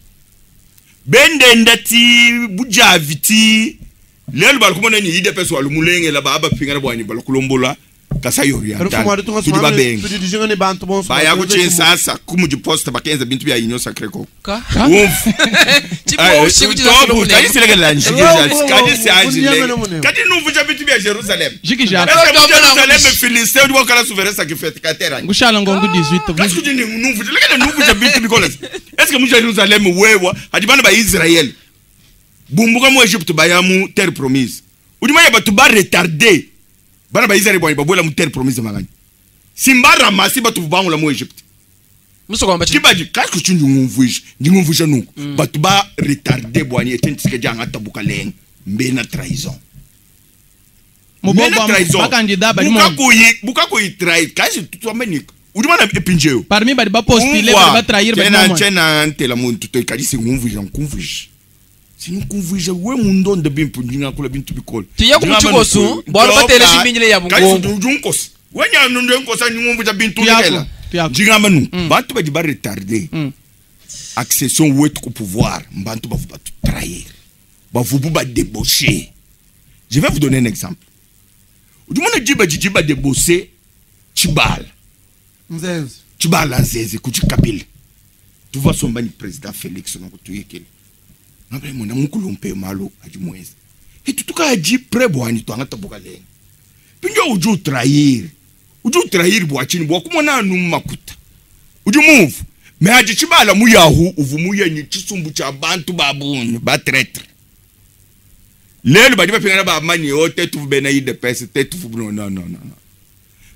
Bende ndati bujaviti lelo balikumona ni IDPS walumulengela baba pingana bwani balikulombola Kasai Oriental. Tudiba benga. Baya kuchinsa kumuji posta bakenza bintu bya Union Sacrée ko. Ka? Umfu. Kadi selekela njikija. Kadi se ajile. Kadi nuvuja bintu bya Jérusalem. Jikija. Jérusalem Philistin udi wakala souverain sacrificateur. Ngushala ngongu 18. Kasi kudi nuvuja lekela nuvuja bintu bikola. Est-ce que mu Jérusalem wewa hadibana ba Israël. Bumbuka mu Egypte baya mu terre promise. Udi maya batu ba retardé. Bana ba Israël bwa babola mu terre promise magani. Simba ramasi batu bangula mu Egypte. Muso kwamba kibaji kasi kuchinju ngumvuisha ndingumvuisha nuku batu ba retardé bwani Etienne Tshisekedi anga tabuka leng mbena trahison. Mbena trahison. Ba candidat ba buka ko trahir kasi tutwameni Udi mana epinjeo. Parmi badi ba postuler badi ba trahir badi Tena mamwe. tena ntela muntu to ikadisi ngumvuija nkumvuija. Sinukumvuija we mundonde bimpu ndingakula bintu bikole. Tuya ku muchikosu, bwalo batele shiminyile ya bungongo. Udi unkosa. Wenya nundu nkosa ngumvuija bintu Tuyako, ndekela. tuyako. Ndingamba nu bantu badi ba retarder. Mm. Accession wetu ku pouvoir bantu bavu batu trahir. Bavubu ba débaucher. Je vais vous donner un exemple. Udi mona diba didi ba débaucher Tshibala. Nzenze. Tshibala nzeze kuti Kabila. Tuva somba ni président Félix nongo tuyekele. Ngabe mona mukulumpe malo adi mwezi. Hitutuka aji prebo ani twanga tabuka lenga. Pinjo uju trahir. Uju trahir bwa chini bwa kumona anu makuta. Uju move. Me aji Tshibala muyahu uvu muye ni chisumbu cha bantu babunyu ba traître. Lelo badi bapingana ba mani o te tuvu bena IDPS te tuvu no no no no.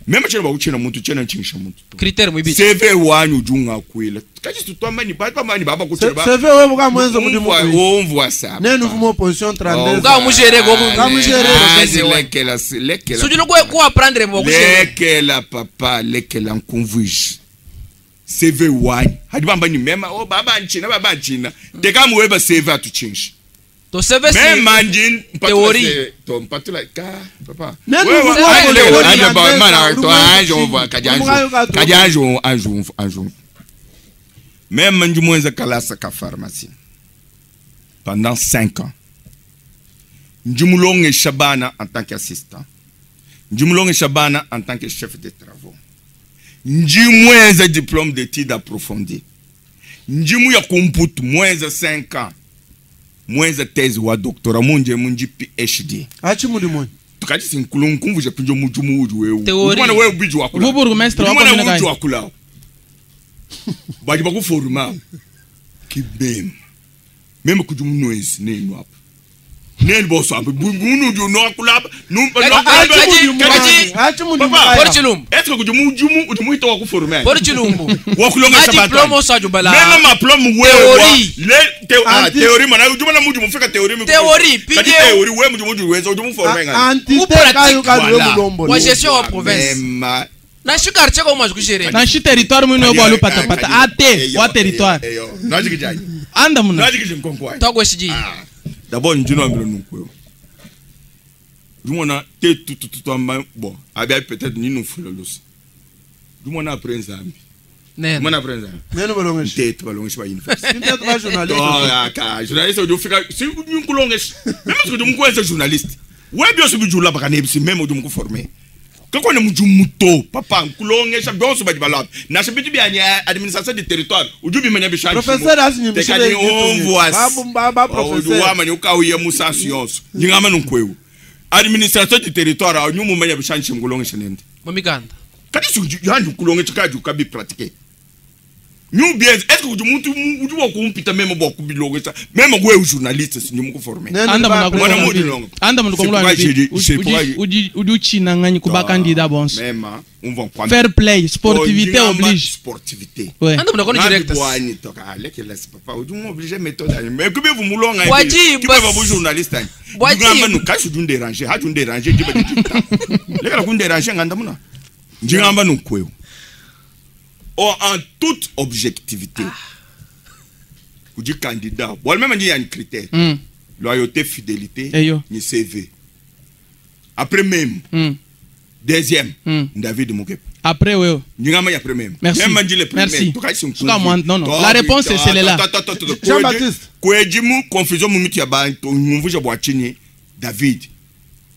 Meme chena ba kuchena muntu chena chingisha muntu. Critère muibiti. CV wanyu ujunga kwila. Kaji tutwa mani ba mani baba kuchena ba. CV wewe buka mwenzo mudimu On kwe. voit, on voit ça. Nenu vumo opposition 32. Nga mujere go Nga mujere. Lekela lekela. Sujulu ko ko apprendre mo kushere. Lekela papa lekela nkumvuji. CV wanyu. Hadi bamba ni mema o baba nchina baba nchina. Teka muweba CV atuchinshi. To CV c'est Même mandin Théorie. To mpatula ka papa. Nenu Wewe, vumo anjo, opposition anjo, ba- 32, mana, to urumu anjo, chini. va, kajanjo. Urumu kayo kato. Kajanjo, anjo, anjo. Même manju mwenza kalasa ka pharmacie. Pendant 5 ans. Njumulonge Shabana en tant qu'assistant. Njumulonge Shabana en tant que chef de travaux. Njimwenza diplôme d'études approfondies. Njimu ya kumputu mwenza 5 ans. Mwenza thèse wa doctorat munje munji PhD. Achi mudimu. Tukaji sinkulu nkumvu je pinjo mujumu uju wewe. Théorie. Mwana wewe biju wakula. Vous bourgmestre wa Mwana commune uju kayi. wakula. Baji bakuforma. Kibem. Meme kujumu noise nenu hapa. Nenu boso hapa. Bunu ju no akula. Numpa no Kaji- Achi mudimu. Papa. Pori chilumbu. Est-ce que kujumu ujumu ujumu ito wakuforma? Pori chilumbu. Wakulonga Ma sabato. diplôme osajubala. Meme ma diplôme wewe. Théorie. Le te, ah, théorie mana ujuma na mujumu fika théorie mi. Théorie, Kati pidie. théorie wewe mujumu ujumu wenza ujumu forma ngani. Entité kayo kayo Voilà. mulombo. Wa gestion wa province. Mema Na shi quartier ko ma kushere. Na shi territoire mwino bwa lupata pata. Ate wa territoire. Anda muna. Togwe shiji. D'abord njino ambilo nukwe. Jumona te tu tu tu amba bon, abia peut-être ni nous fulo los. Jumona après Nzambi. Nene. Jumona après Nzambi. Nenu balongeshi. Te tu balongeshi ba university. Nte tuba journaliste. Oh, ka journaliste ojo fika si nkulongeshi. Même si ojo mkwenza journaliste. We bio si bijula bakane bisi même ojo mkuformer. Kako ne mujumuto papa nkulongesha byonso badi balap. Na shibitu bya nya administration du territoire. Uju bimenya bishanje. Professeur asinyi Tekani on voit. Ba ba professeur. Wa mani ukauye musansi yonso. Nyingama nunkwewu. Administration du territoire awu nyumu menya bishanje nkulongesha nende. Momikanda. Kadi su yanju kulongesha kaju kabi pratiquer. Nyu bien est-ce que uju muntu uju wa kumpita meme bo kubilongesha même gwe journaliste si nyumu kuformer. Nenu Anda ba muna Mwana kulonga. mudi longo. Anda muna C'est kulonga. pourquoi j'ai dit- c'est pourquoi j'ai- Udi udi uchina ngani kuba candidat bonso. Même on va prendre Fair play, sportivité Oh, oblige. Sportivité. Ouais. Anda muna kono direct. Bwani toka aleke la papa uju m'obliger méthode ani. Mais que vous mulonga. Bwaji, Qui bas- va vous journaliste ani. Bwaji. Ngamba nu kashi du déranger, ha du déranger diba di ta. Leka la kun déranger nganda muna. Ngamba nu kweo. Oh, en toute objectivité. Uji candidat. Bon même dit il y a un critère. Loyauté, fidélité, Eyo. ni CV. Après même, deuxième, David Mukepe. Après wewe. Nyingama ya premier. Merci. Même dit le premier. Merci. En tout cas, ils sont Suka confus. moi, non, non. Toi, La réponse, toi, c'est celle-là. toi, toi, toi, toi, toi. Jean-Baptiste. Kwejimu, confusion mumuti ya ba, to ngumvuja bwa chini, David.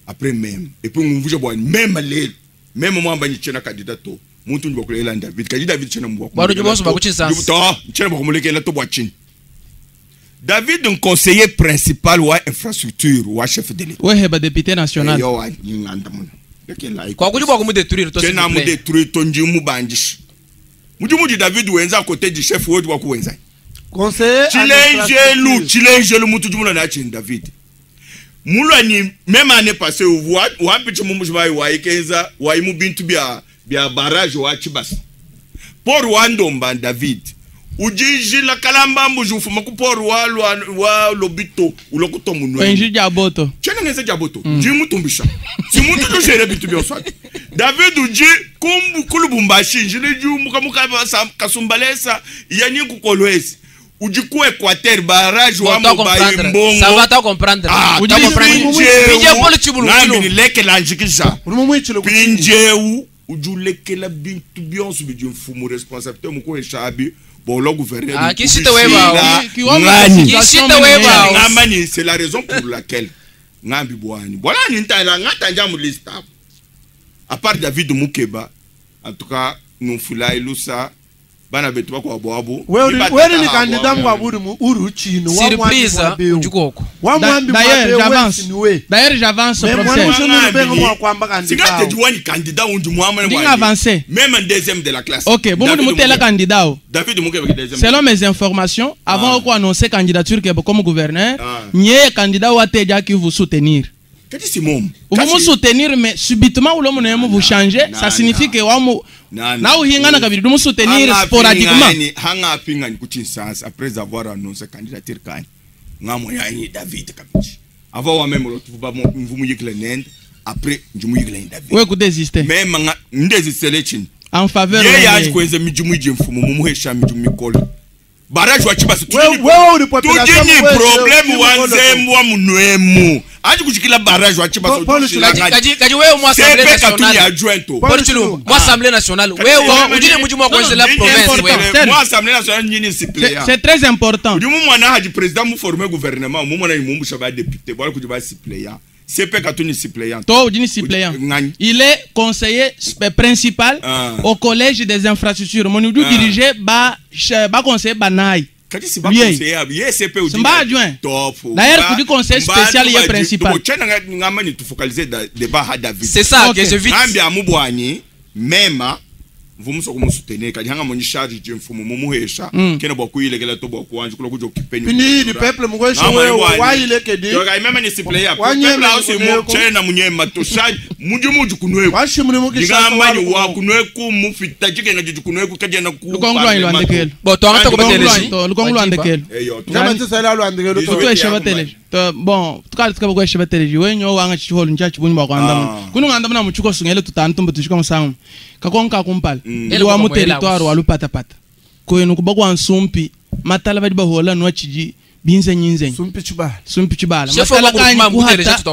Après même. Et puis ngumvuja bwa même le même moi mba chena candidat to. Muntu ndwa kulela David. Kaji David chena mbwa. Bado juboso ba kuchisa. To, chena bwa kumulekela to bwa chini. David un conseiller principal wa infrastructure wa chef de l'État. Wewe ba député national. Yo wa nganda muna. Lekela Kwa kuji bwa kumudetruire to. Tena mudetruire to nji mubanjishi. Muji muji David wenza à côté du chef wetu wa kuwenza. Conseiller. Chilejelu, chilejelu mutu jumula na chini David. Mulwa ni même année passée wa wapiche mumu jumai wa ikenza wa imu bintu bya bya barrage wa Chibasa. Por wandomba David. Ujijila kalamba mbuju fuma ku por wa wa, wa lobito ulokuto munwe. Wenji jaboto. Tchena ngeze jaboto. Ndi mutumbisha. Si muntu to gere bitu byo swat. David uji kumbu kulubumbashi njili jumbuka muka kasumbalesa yani kukolwezi. Uji ku Equateur barrage wa Mobayi Mbongo. Ça va ta comprendre. Ah, ta comprendre. Pinje Paul Chibulu. Ngambi ni leke la njikisha. Pinjeu ujulekela bintu bionso bidi mfumu responsabilité mukuu eshabi bolo gouverneur. Ah, kishita weba. Kishita weba. Ngamani c'est la raison pour laquelle ngambi bwani. Bwana ni ntala ngata mu liste. À part David Mukeba, en tout cas nous fulai lusa bana betu bako abo. Wewe ni candidat ngwaburi mu uruchino wa surprise ujukoko. D'ailleurs j'avance. D'ailleurs j'avance professeur. Singa te candidat ou du moi même avancé. Même en deuxième de la classe. OK, bon nous la candidat. David Mukeba deuxième. Selon mes informations, avant qu'on annoncer candidature comme gouverneur, n'y candidat ou teja qui vous soutenir. Vous me soutenir mais subitement ou l'homme vous changer, ça signifie que na uhingana kabiri du soutenir sporadiquement. Hanga pinga ni kuchinsasa après avoir annoncé candidature kani. Ngamo ya ni David kabichi. Avant wa même l'autre ba mvumu yikle nende après njumu yikle David. Ouais ku désister. Même nga ndésiste le chini. En faveur ye ya kwenze mijumu je mfumu mumuhesha mijumu mikolo. Barrage wa chibasi tutini problème wa nzembo munwemu. Aji kushikila barrage wa chibasi kaji kaji wewe mwa assemblée nationale. Paul Chilumba mwa assemblée nationale wewe ujine mujimu wa kwanza la province wewe. Mwa assemblée nationale nyini suppléant. C'est très important. Udimu mwana haji président mu former gouvernement mu mwana mu ba député bwala kujiba suppléant. CP katuni suppléant. To ujini suppléant. Il est conseiller principal au collège des infrastructures. Mon udu diriger ba ba conseiller banai. Kati si ba conseiller ye CP udi. Mba adjoint. D'ailleurs pour du conseil spécial il est principal. Ngama ni tu focaliser débat ha David. C'est ça que je vite. Ngambi amubwani mema vumuso kumusoutenir kadi hanga moni charge je mfumu mumuhesha kena bwa kuyilegela to bwa kuanje kulo kujo kipeni. Pini di peuple mugwesha wewe wayileke di. Yoga mema ni suppléant. Peuple house mu chena munyema to charge muju muju kunwe. Washimuni mukisha wa wa kunwe ku mufita jike na juju kunwe ku kaje na ku. Lukongo lwa Bon to angata ko beteleji. Lukongo lwa ndekelo. Jama tsa sala lwa ndekelo to. To esha beteleji. Bon tukali tukaba kwesha beteleji wenyo wanga chiholo nchachi bunyi bwa kwanda. Kunu nganda mna muchuko sungele tutantumba tushika musangu. Kakonka kumpala. Ili wa mu territoire wa lupatapata. Kwenu kuba kwa nsumpi matala badi bahola nwa chiji binzenyi nzenyi. Sumpi chibala. Sumpi chibala. Matala kanyi kuhata.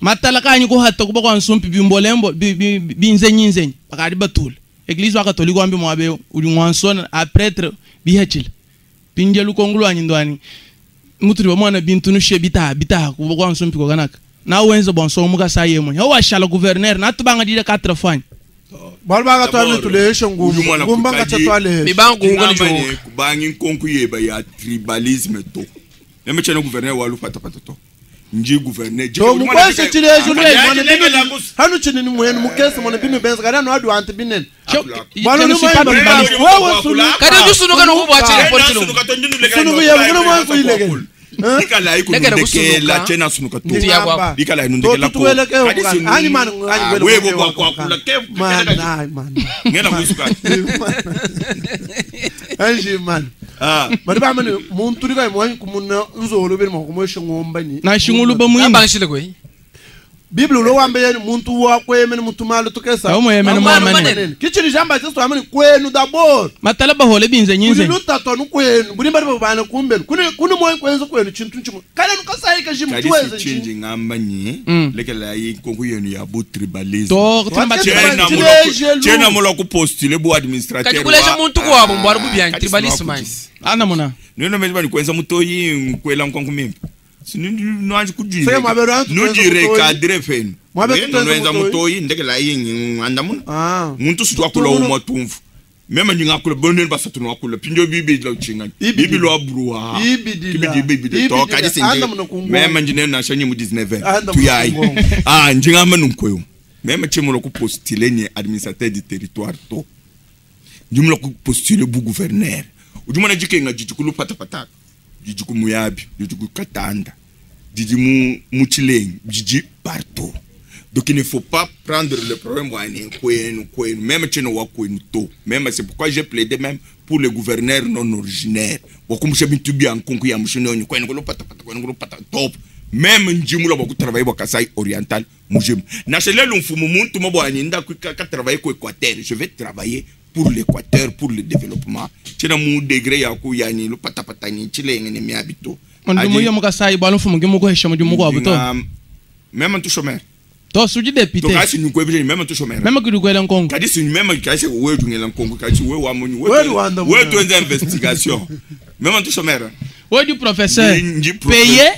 Matala kanyi kuhata kuba kwa nsumpi bimbolembo binzenyi nzenyi. Bakali batula. Eglise wa Katolika wambi mwabe uli mwansona a prêtre bihachila. Pinje lukongo lwanyi ndwani. Muturi wa mwana bintu nushe bita bita kuba kwa nsumpi koganaka. Na wenzo bonso muka saye mwe. Ho washala gouverneur na tubanga dile 4 fois. Balba twale tuleshe ngumu. Ngumba ngatwale. Mibangu ngo njo. Kubangi nkonku yeba ya tribalisme to. Neme chena gouverneur wa lupata pata to. Nji gouverneur. To mukweshe chilejo lwe mwana binu. Hanu chini ni mwenu mukese mwana binu benza kana no adu anti binen. Bwana ni mwenu. Wewe sunu. Kada jusunuka no hubo achele Paul Chilumba. Sunu ya ngino mwanzo ilege. Ikala ikunundekela tena sunuka tu. Ikala inundekela ko. Ani man ngani wewe kwa kwa kula ke. Man man. Ngena kusuka. Anji man. Ah. Bari ba mani muntu riga mo kumuna nzolo biri mo kumweshe ngomba ni. Na shingulu ba mwini. Abangishile kwe. Bible lo wambe yani muntu wakwe mene muntu malo tukesa. Awo mene mwana. Kichiri jamba Yesu amani kwenu d'abord. Matala bahole binze nyinze. Kuni lutato nukwenu. Buri bari bana kumbelu. Kuni kuni moyo kwenzo kwenu chintu nchimu. Kale nukasai kajimu tuweze chinji ngamba nyi. Lekela yi konku yenu ya bu tribalism. To tamba chena mulo ku postuler bu administrateur. Kajikuleje muntu kwa abo mbwa bu bya tribalism man. Ana mona. Nino mezi bani kwenza mutoyi nkwela nkonku mimpa. Nujirecadre feni nwenza mutoyi ndekela yingi andamuna muntu sitwakula umwa tumvu meme ndingakula boneni basatu nwakula pinjo bibi la uchinga bibi lwa bruwa ibidi bibi to kaji sinje meme ndine na shanyi mu 19 tuyayi ah ndingama nunkweyo meme chimulo ku postuler ni administrateur du territoire to ndimula ku postuler bu gouverneur ujumana jikenga jijikulu pata pata jiji ku Muyabi, jiji ku Katanda, jiji mu Muchileng, jiji partout. Donc il ne faut pas prendre le problème kwenu kwenu même cheno wa kwenu to. Même c'est pourquoi j'ai plaidé même pour les gouverneurs non originaires. Wakumbusha bintu bya nkunku ya mushino kwenu kulo pata pata kwenu kulo pata top. Meme ndimula bua kutravailler bua Kasai Oriental mujima. Nansha lelu mfumu muntuma bua nyinda ka travailler ku Equateur. Je vais travailler pour l'Équateur, pour le développement. Tshena mu degré ya ku yani lupatapata ni tshilenge ne miabi to. Mundu muyo mu Kasai bua mfumu ngi mukuhesha mudimu mukuabu to. Même tout chômeur. To suji député. To kasi ni kwebje même tout chômeur. Même kudukwela nkongo. Kadi si même kasi we dungela nkongo kasi we wa munyu we we tuenza investigation. Même tout chômeur. Oui, du professeur. Payé,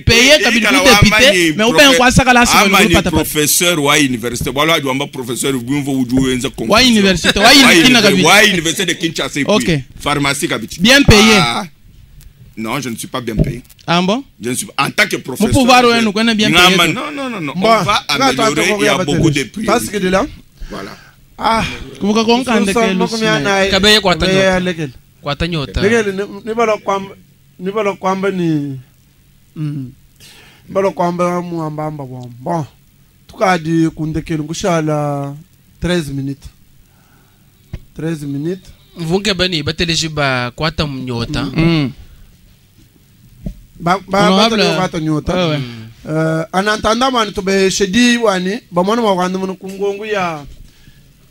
payé kabidi ku député, mais ou bien kwa saka la sima ni pata professeur wa université. Wala du amba professeur bwimvo uju enza kongo. Wa université, wa université kabidi. Wa université de Kinshasa et puis OK. Pharmacie kabidi. Bien payé. Ah, non, je ne suis pas bien payé. Ah bon? Je ne suis en tant que professeur. Mon pouvoir nous connaît bien payé. Non non non non, on va améliorer, il y a beaucoup de prix. Parce que de là. Voilà. Ah, kuvuka konkande ke Kabeye kwa tanyota. Kwa tanyota. Ni balo kwamba ni balo kwamba ni balo kwamba muambamba bon. Bon. Tukadi kundekelu kushala 13 minutes. 13 minutes. Mvunke bani bateleji ba kwata mnyota. Ba ba kwata nyota. Anantanda mani tobe shedi wani bamwana wa mun kungongu ya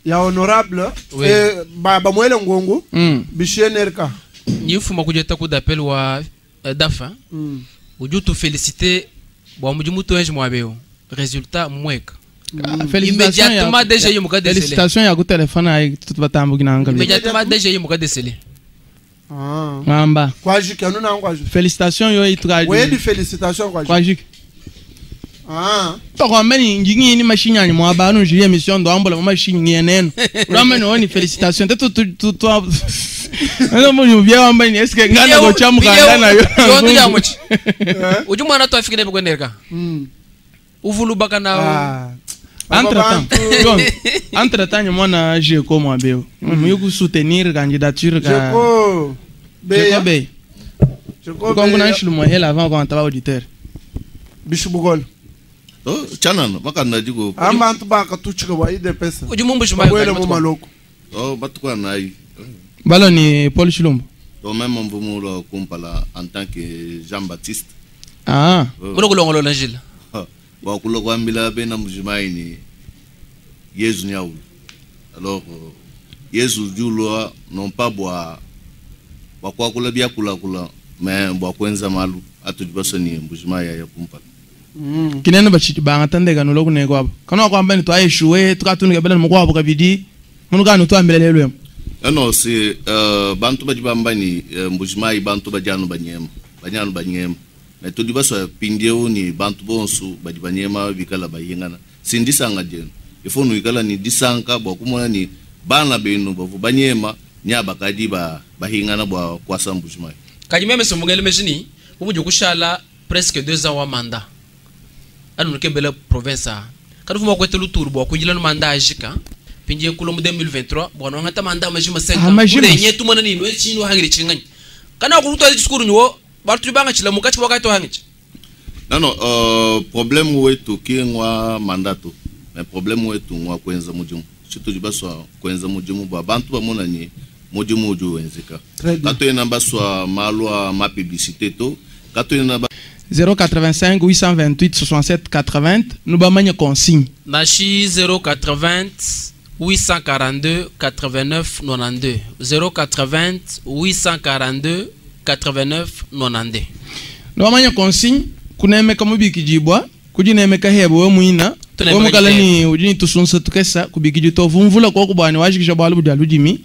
ya honorable oui. E, ba bamwele ngongu bishenerka nyifuma kujeta ku d'appel wa dafa uju tu féliciter bwa mujimu toenje mwabeo résultat mweka immédiatement déjà yomuka décelé félicitations ya ku téléphone ay tutbatambuki nanga immédiatement déjà yomuka décelé ah ngamba kwaji kanu na kwaji félicitations yo itukaji oui di félicitations kwaji kwaji ah tokwambeni ngingini machine yanyu mwabanu njiri émission ndo ambola machine ngiyeneno urambeni oni félicitations te tu tu tu no munyu bya wambeni eske ngana go chamukanda nayo yondo ya muchi uju mwana to afikire bikwenerka uvulubaka na entre temps entre temps mwana jeko mwabeo muyu ku soutenir candidature ka jeko be jeko be nguna nshilu hela avant quand taba auditeur bishubugol Oh, chanana makanda diko abantu bakatuchika wa idepesa uju mumbu shumayo wele mu maloko oh batukwa nayi balo ni Paul Chilombo to même mvumulo kumpala en tant que Jean-Baptiste ah muno kulongolola njila wa kulo kwambila bena mujimaini Yesu nyaulu alors Yesu julwa non pas boire wa kwa kula bia kula kula mais bwa kwenza malu atujibasoni mbujimaya ya kumpala kinene bachiti bangatandeka nulo kuneko abo kana kwamba ni twaeshuwe tukatunika bela mukwabo kabidi munu kanu twambele lelwemo non c'est bantu badi bambani mbujimai bantu badianu banyema banyanu banyema mais tudi baswa pindieu ni bantu bonsu badi banyema bikala bayingana sindisanga jenu ifo nuikala ni disanka bwa kumona ni bana benu bavu banyema nya bakadi ba bahingana bwa kwasa mbujimai kadi meme somugele mejini umujo kushala presque 2 ans wa mandat anu nukebela province kadu fuma kwete luturu bwa kunjila no mandat ajika pinje kulo mu 2023 bwana ngata mandat majima 5 ans ule nyetu mwana ni no chino hangiri chingani kana kuruta discours nyo bartu banga chila mukachi wakato hangichi non non problème wetu kingwa mandato mais problème wetu ngwa kwenza mudimu surtout dibaswa kwenza mudimu bwa bantu bamona ni mudimu uju wenzeka kato ena baswa malwa ma publicité to kato ena 085 828 67 80 nous bamanya consigne nashi 080 842 89 92 080 842 89 92 nous bamanya consigne kunemeka mubikijibwa kujinemeka hebo we mwina omukala ni ujini tusunsa tukesa kubikiji tovumvula kwa kubwani wajikisha bwalu budya ludimi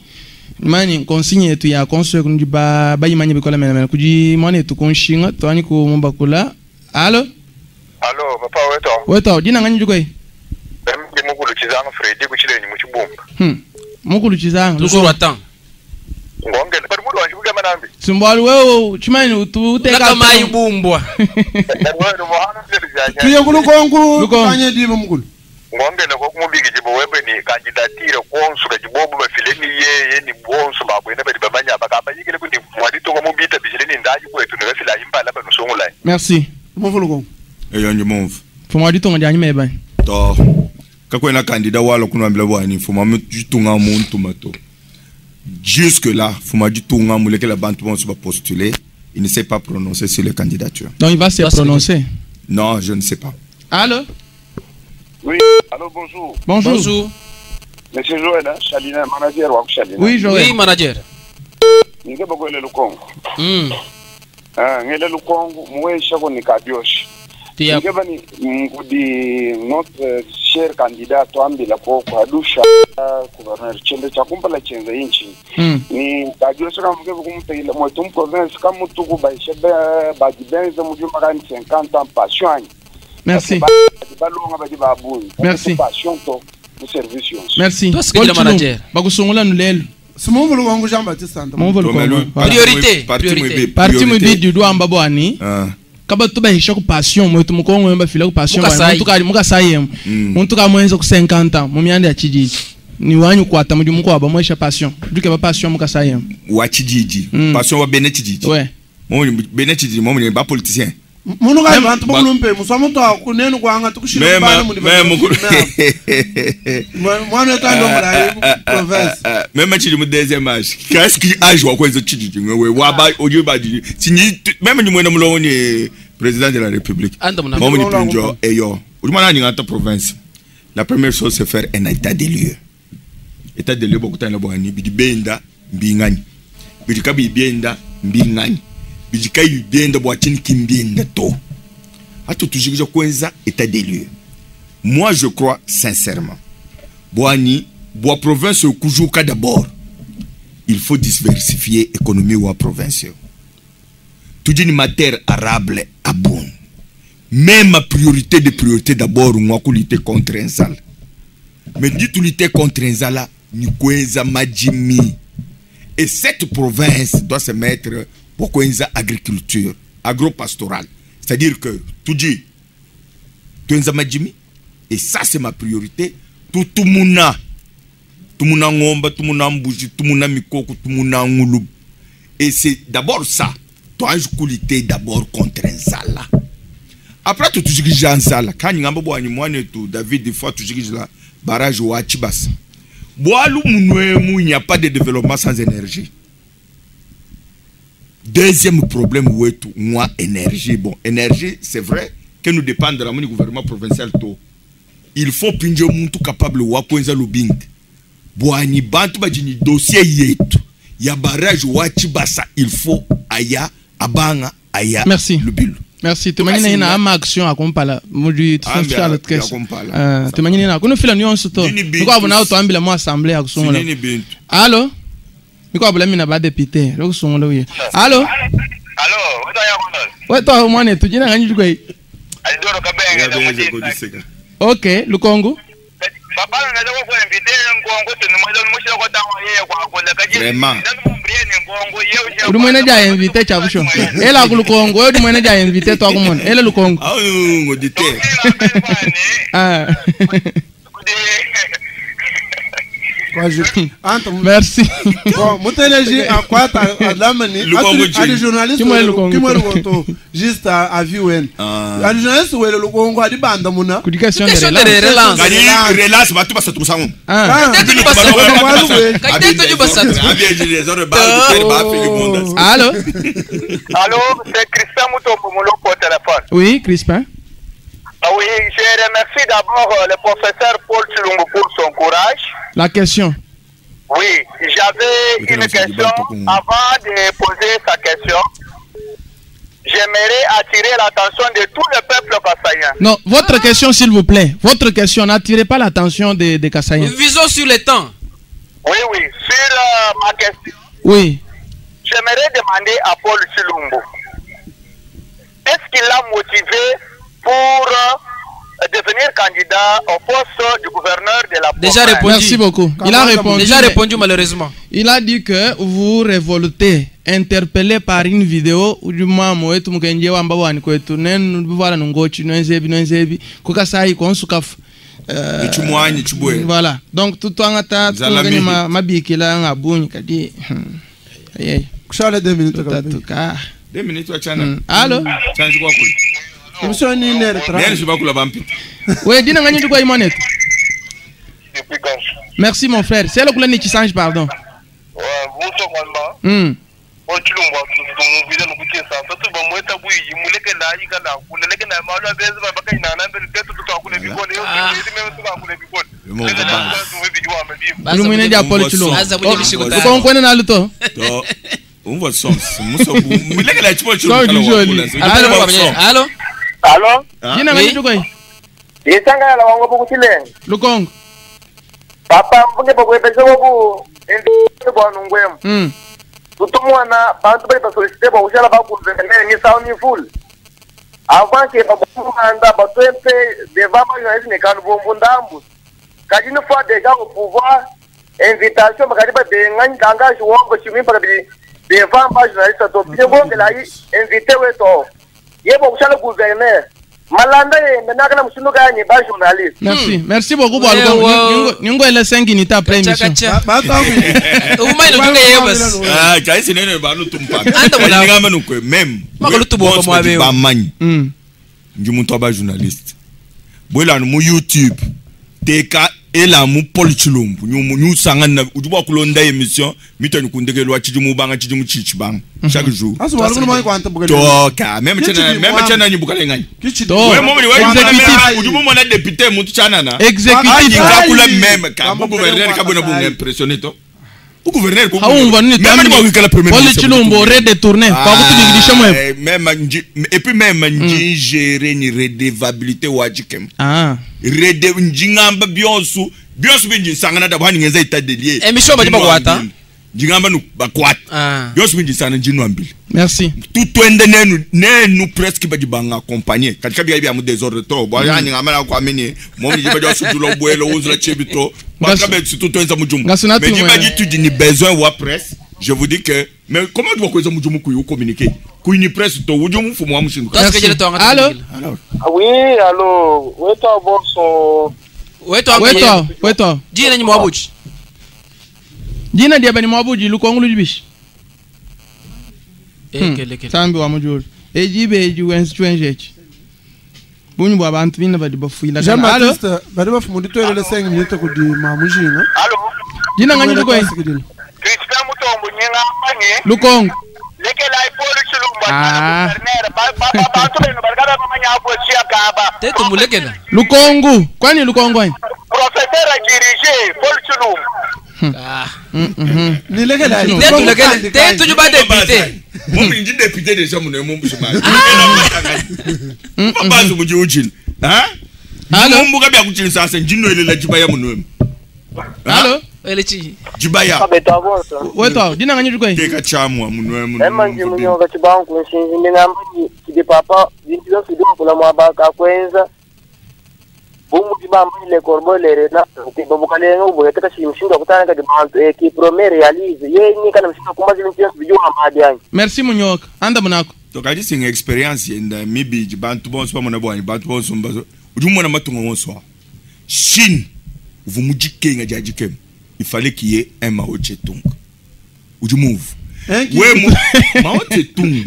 mani consigne yetu ya konso kundi ba bayimanye bikola mena mena kuji mwana yetu kunshinga twani ku mumbakula allo allo papa weto weto dina nganyi jukoi ndi mukulu chizanga Fredi kuchilenyi muchibumba mukulu chizanga toujours attend ngongele bali mulu wanje kugamba nambi simbwalu wewe chimani uteka kama ibumbwa tuye kulukongu kanye diba mukulu ngongele kokumubiki jibo webe ni kandidatire konsu kajibobu bafile ni yeye ni bonsu babwene bali babanya bakabanyikile kundi mwalito mubita bijile ni ndaji kwetu ne bafila imbala banusungula merci muvulu kongu eyo nje mumvu fuma waditonga janyi meba to kakwena kandida walo kunwambila bwani fuma mutunga muntu mato jusque là fuma ditunga mulekela bantu bonso ba postuler il ne s'est pas prononcé sur les candidatures donc il va se prononcer. Non, je ne sais pas. Allô? Oui, allô, bonjour. Bonjour. Bonjour. Monsieur Joël, hein, Chalina, manager wa Chalina. Oui, Joël. Oui, manager. Nge bakwele Lukongo. Ah, ngele Lukongo, mwesha ko ni Kadioshi. Nge bani ngudi notre cher candidat twambila ko kwa dusha gouverneur chende cha kumpala chenza inchi. Ni Kadioshi kama nge kumutayila mwetu province kama tuku baisha ba dibenza mujuma kan 50 ans passion. Merci. Merci. Merci. Toi, Bakusungula nulelo. Simumvu Lukongo Jean Baptiste Santa. Mumvu Lukongo. Priorité. Priorité. Parti mwibi du doigt amba bwani. Kaba tuba hisha ku passion mwetu mukongo yemba fila ku passion bwani. Muntu ka muka sayem. Muntu ka mwenzo ku 50 ans mu myanda ya chijiji. Ni wanyu kwata mudi muko aba mwesha passion. Duke ba passion muka sayem. Wa chijiji. Passion wa bene chijiji. Ouais. Mo bene chijiji mo ba politicien. Munu ka bantu bokulumpe muswa mutu akunene kwanga tukushira bana muni mwana tando mala province même chidi mu deuxième âge qu'est-ce qui âge wa kwenza chidi wewe wa ba oje ba di sinyi même ni mwena mulongo ni président de la république mo ni pinjo eyo ujumana ni ngata province. La première chose, c'est faire un état des lieux. État des lieux bokutana bwani bidi benda mbingani bidi kabi benda mbingani bijika yubienda bwachini kimbienda to. Ato tujikija kwenza état des lieux. Moi je crois sincèrement. Bwani, bwa province kujuka d'abord. Il faut diversifier économie wa province. Tujini matière arable à bon. Même ma priorité de priorité d'abord moi ku lutter contre nzala. Mais dit tu lutter contre nzala ni kwenza majimi. Et cette province doit se mettre pourquoi une agriculture agro-pastorale. C'est-à-dire que tout dit, tout majimi, et ça c'est ma priorité, tout muna, tout muna ngomba, tout muna mbuji, tout muna mikoko, tout muna ngulub. Et c'est d'abord ça. Toi, je coulité d'abord contre nzala. Après tout ce que j'ai nzala, quand il y a un tout David des fois tout ce que j'ai là, barrage ou achibas. Boalou munouemu, il n'y a pas de développement sans énergie. Deuxième problème, moi, énergie. Bon, énergie, c'est vrai que nous dépendons du gouvernement provincial. Il faut pinjo muntu capable wa kwenza lobbying. Boani bantu bajini dossier yetu. Ya barrage wa chibasa, il faut aya abanga aya. Merci. Lubilu. Merci. Tumanyi na ama action akompala. Mudi tufunza la caisse. Tumanyi na kuno fila nuance to. Niko abona to ambila mo assemblée akusongola. Allô? Niko abula mina ba député. Loko songola uye. Allô? Allô, wewe to mwana tujina nganyi tukwe. Alidoro kabenga. OK, Lukongo. Papa naweza kwa inviter Ngongo tunimweza nimushira kwa tango yeye kwa kola kaji. Uri mwene ja inviter chavusho. Ela ku Lukongo, wewe mwene ja inviter to akumona. Ela Lukongo. Ah ngodite. Ah. Merci. Bon, Moutéléji, en quoi t'as lamani, journaliste, qui juste à viewer. A journaliste, où est le Congo, a dit bandamuna. Question de relance. Relance, va tout passer tout ça. Allô? Allô, c'est Christian Moutombo Mouloko au téléphone. Oui, Crispin. Ah oui, je remercie d'abord le professeur Paul Tshilumbu pour son courage. La question. Oui, j'avais une question. Avant de poser sa question, j'aimerais attirer l'attention de tout le peuple kassaïen. Non, votre question, s'il vous plaît. Votre question, n'attirez pas l'attention des Kassaïens. Visons sur le temps. Oui, oui, sur ma question. Oui. J'aimerais demander à Paul Tshilumbu, qu'est-ce qui l'a motivé pour devenir candidat au poste du gouverneur de la province? Déjà répondu. Merci beaucoup. Il a répondu. Déjà répondu malheureusement. Il a dit que vous révoltez, interpellé par une vidéo où du moins moetu mkenje wamba wani kwetu nen voilà nungochi nwenzebi nwenzebi kukasai konsukaf. Voilà. Donc tout angata tout ngani mabikila ngabunyi kadi. Aye. Kushale 2 minutes. 2 minutes wachana. Allô? Change kwa kule. Émission ni nere tra. Nere shibakula bampi. Oui, dina ngani tukwa imonete. Merci mon frère. C'est le couleur qui change pardon. Ouais, vous Paul Tshilumbu tumumvuile nukutshinsansa tubamweta bwiyi mulekelayi kalakula lekelayi malu abenzi babakainana mbele tetu tutwakule bikole meme tubakule bikole. Uli mwine dia Paul Tshilumbu. Lukongo kwene nalo to. To umva sons muso mulekela chipo Tshilumbu. Allo. Allo. Jina ngani tukoi? Isanga la wango bukuchilenga. Lukongo. Papa mfunge pakwepesa woku ndi bwana ngwemo. Tutumwana bantu bali basolicite bakushala bagouverneur ni sound full. Avant que bakumanda batwempe devant ba journaliste ne kalubombo ndambu. Kadi une fois déjà au pouvoir invitation bakadi ba bengani langage wongo chimimpa kabili devant ba journaliste to bien bonge la invité weto. Yebo kushala gouverneur. Malanda ye menaka mushindu kani ba journaliste. Merci, merci beaucoup bwa Lukongo. Nyungo ele 5 minutes après émission. Umaino tunga yebas. Ah, kaisi nene ba lutumpa. Anda ngama nukwe même. Makalutubo kwa mwabe. Ba manyi. Ndi muntu aba journaliste. Bwela mu YouTube. Teka ela mu Paul Tshilumbu nyu nyu sangana ujuba kulonda émission mitani kundekelwa chijimu banga chijimu chichibanga chaque jour. Aso wali kuno kwa antambuka. To ka même chena nyibuka ngani. To we executif ujubu mona député muntu chana na. Executif ngakula même ka bu gouverneur ka bona bu impressionné to. Bu gouverneur ko. Haumva nini tambi. Paul Tshilumbu aurait détourné. Kwa kutubikidisha mwe. Même et puis même nji gérer ni redevabilité wajikem. Ah. Rede njingamba bionsu bionsu binji sangana da bwani ngenza état de lieu. Émission baji bakwata. Njingamba nu bakwata. Bionsu binji sana njinu ambili. Merci. Tout twende nenu nenu presque baji banga accompagner. Katika bia bia mu désordre to. Bwa yani ngamala kwa mini. Momi jiba jo sujulo bwelo uzla chebito. Bakabe surtout twenza mujumu. Mais jiba ji tu ni besoin wa presse. Je vous dis que mais comment tu vas kuweza mujumu kuyu communiquer? Kuini presse to ujumu fumu wa mushindu. Allô? Oui, allô. Weto bonso. Weto weto weto. Jina ni mwabuji. Jina dia bani mwabuji lukongo lujibishi. Ekele. Sambi wa mujuru. Ejibe eji wenzi chwenjechi. Bunyu bwa bantu bina badi bafuila. Jean Baptiste badi bafumu ditwelele 5 minutes kudi mamujinga. Allô. Jina ngani tukoi? Christian Mutombo nyinga manye. Lukongo. Lekela Paul Tshilumbu gouverneur ba bantu benu barikaba bamanya apo chia kaba. Tetu mulekela. Lukongo, kwani Lukongo ani? Professeur a dirigé Paul Tshilumbu. Ah. Nilekela. Tetu lekela. Tetu juba député. Momi ndi député déjà muno mu mbushima. Babazu muji uchini. Ha? Allo. Mumbuka bya kuchini sasa njino ile la jibaya muno. Allo. Elechi. Jibaya. Weto, jina ngani tukoi? Teka chamwa muno muno. Ema nji munyoka chibangu nshinzi ndingamba kidi papa bintu byose bikula mwabaka kwenza. Bumu bibamba ile korbo lere na kubabukalenga ubweteka shimshinga kutana kadi bantu ki premier réalise yenyi kana mshinga kumbazi bintu byose bijuma mahadi yangi. Merci munyoka. Anda munako. Tokaji singa experience yenda mibiji bantu bonso pamona bwani bantu bonso mbazo. Ujumona matungo bonso. Chine vumujikenga jajikem. Il fallait qu'il y ait un Mao Tse-tung. Ou du move. Oui, Mao Tse-tung.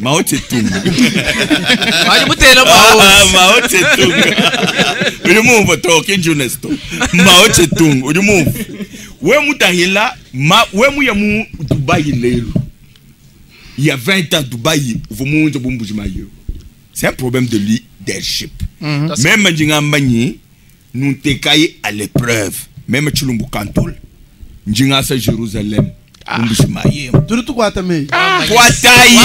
Mao Tse-tung. Mao Tse-tung. Ou du move, to, Junesto. Mao Tse-tung. Ou du move. Oui, mutahila, ma, oui, muyamu Dubaï lelo. Il y a 20 ans, Dubaï, vous montrez C'est un problème de leadership. Même Ndjingambanyi, nous t'écaillons à l'épreuve. Même Tshilumbu Kantol, Ndjingasa Jérusalem, Mbushimaye. Tuli tukwata mei. Kwatayi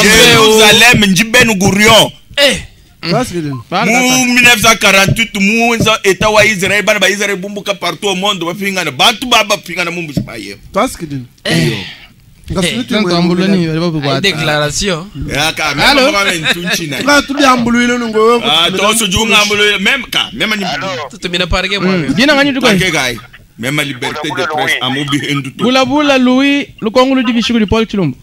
Jérusalem, Ndjibenu Gurion. Eh. Mu 1948 mu État wa Israël bana ba Israël bumbuka partout au monde bafingana bantu baba fingana mu Mbushimaye. Twasikidini. Déclaration. Allô. Même cas, même Jina ngani tukoi? Même liberté de presse amubi henduto. Bula bula Louis Lukongo ludibishi kuli Paul Tshilumbu.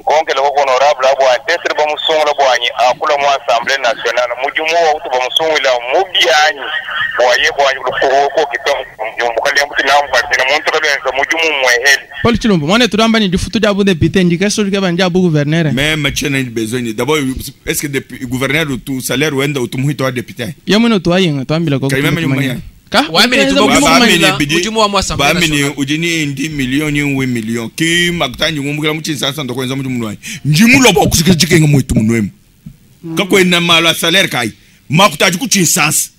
Konke loko honorable abo antesre ba musungula bwanyi akula mu assemblée nationale mujumu wa utu ba musungula mubianyi waye bwanyi ko kitongo mukali mbuti na mukali muntu kabenza mujumu mweheli Paul Tshilumbu mwana turamba ni difutu jabu député ndikeso keba njabu gouverneur. Même chene besoin d'abord est-ce que depuis gouverneur tout salaire wenda utumuhito wa député. Yamuno twayinga twambila ko. Même Ka? Wamene Ukenza tuba mudimu Bamene kumanyila. bidi- Mudimu wa mu Assemblée bamene nationale. udi ni ndi million ni 1 million ki makutanji ngumbukila mu Tshinsansa ndokwenza mudimu lwanyi ndimuloba kusikila dikenga mwetu munwemu kakwena malo a salaire kai makuta adi ku Tshinsansa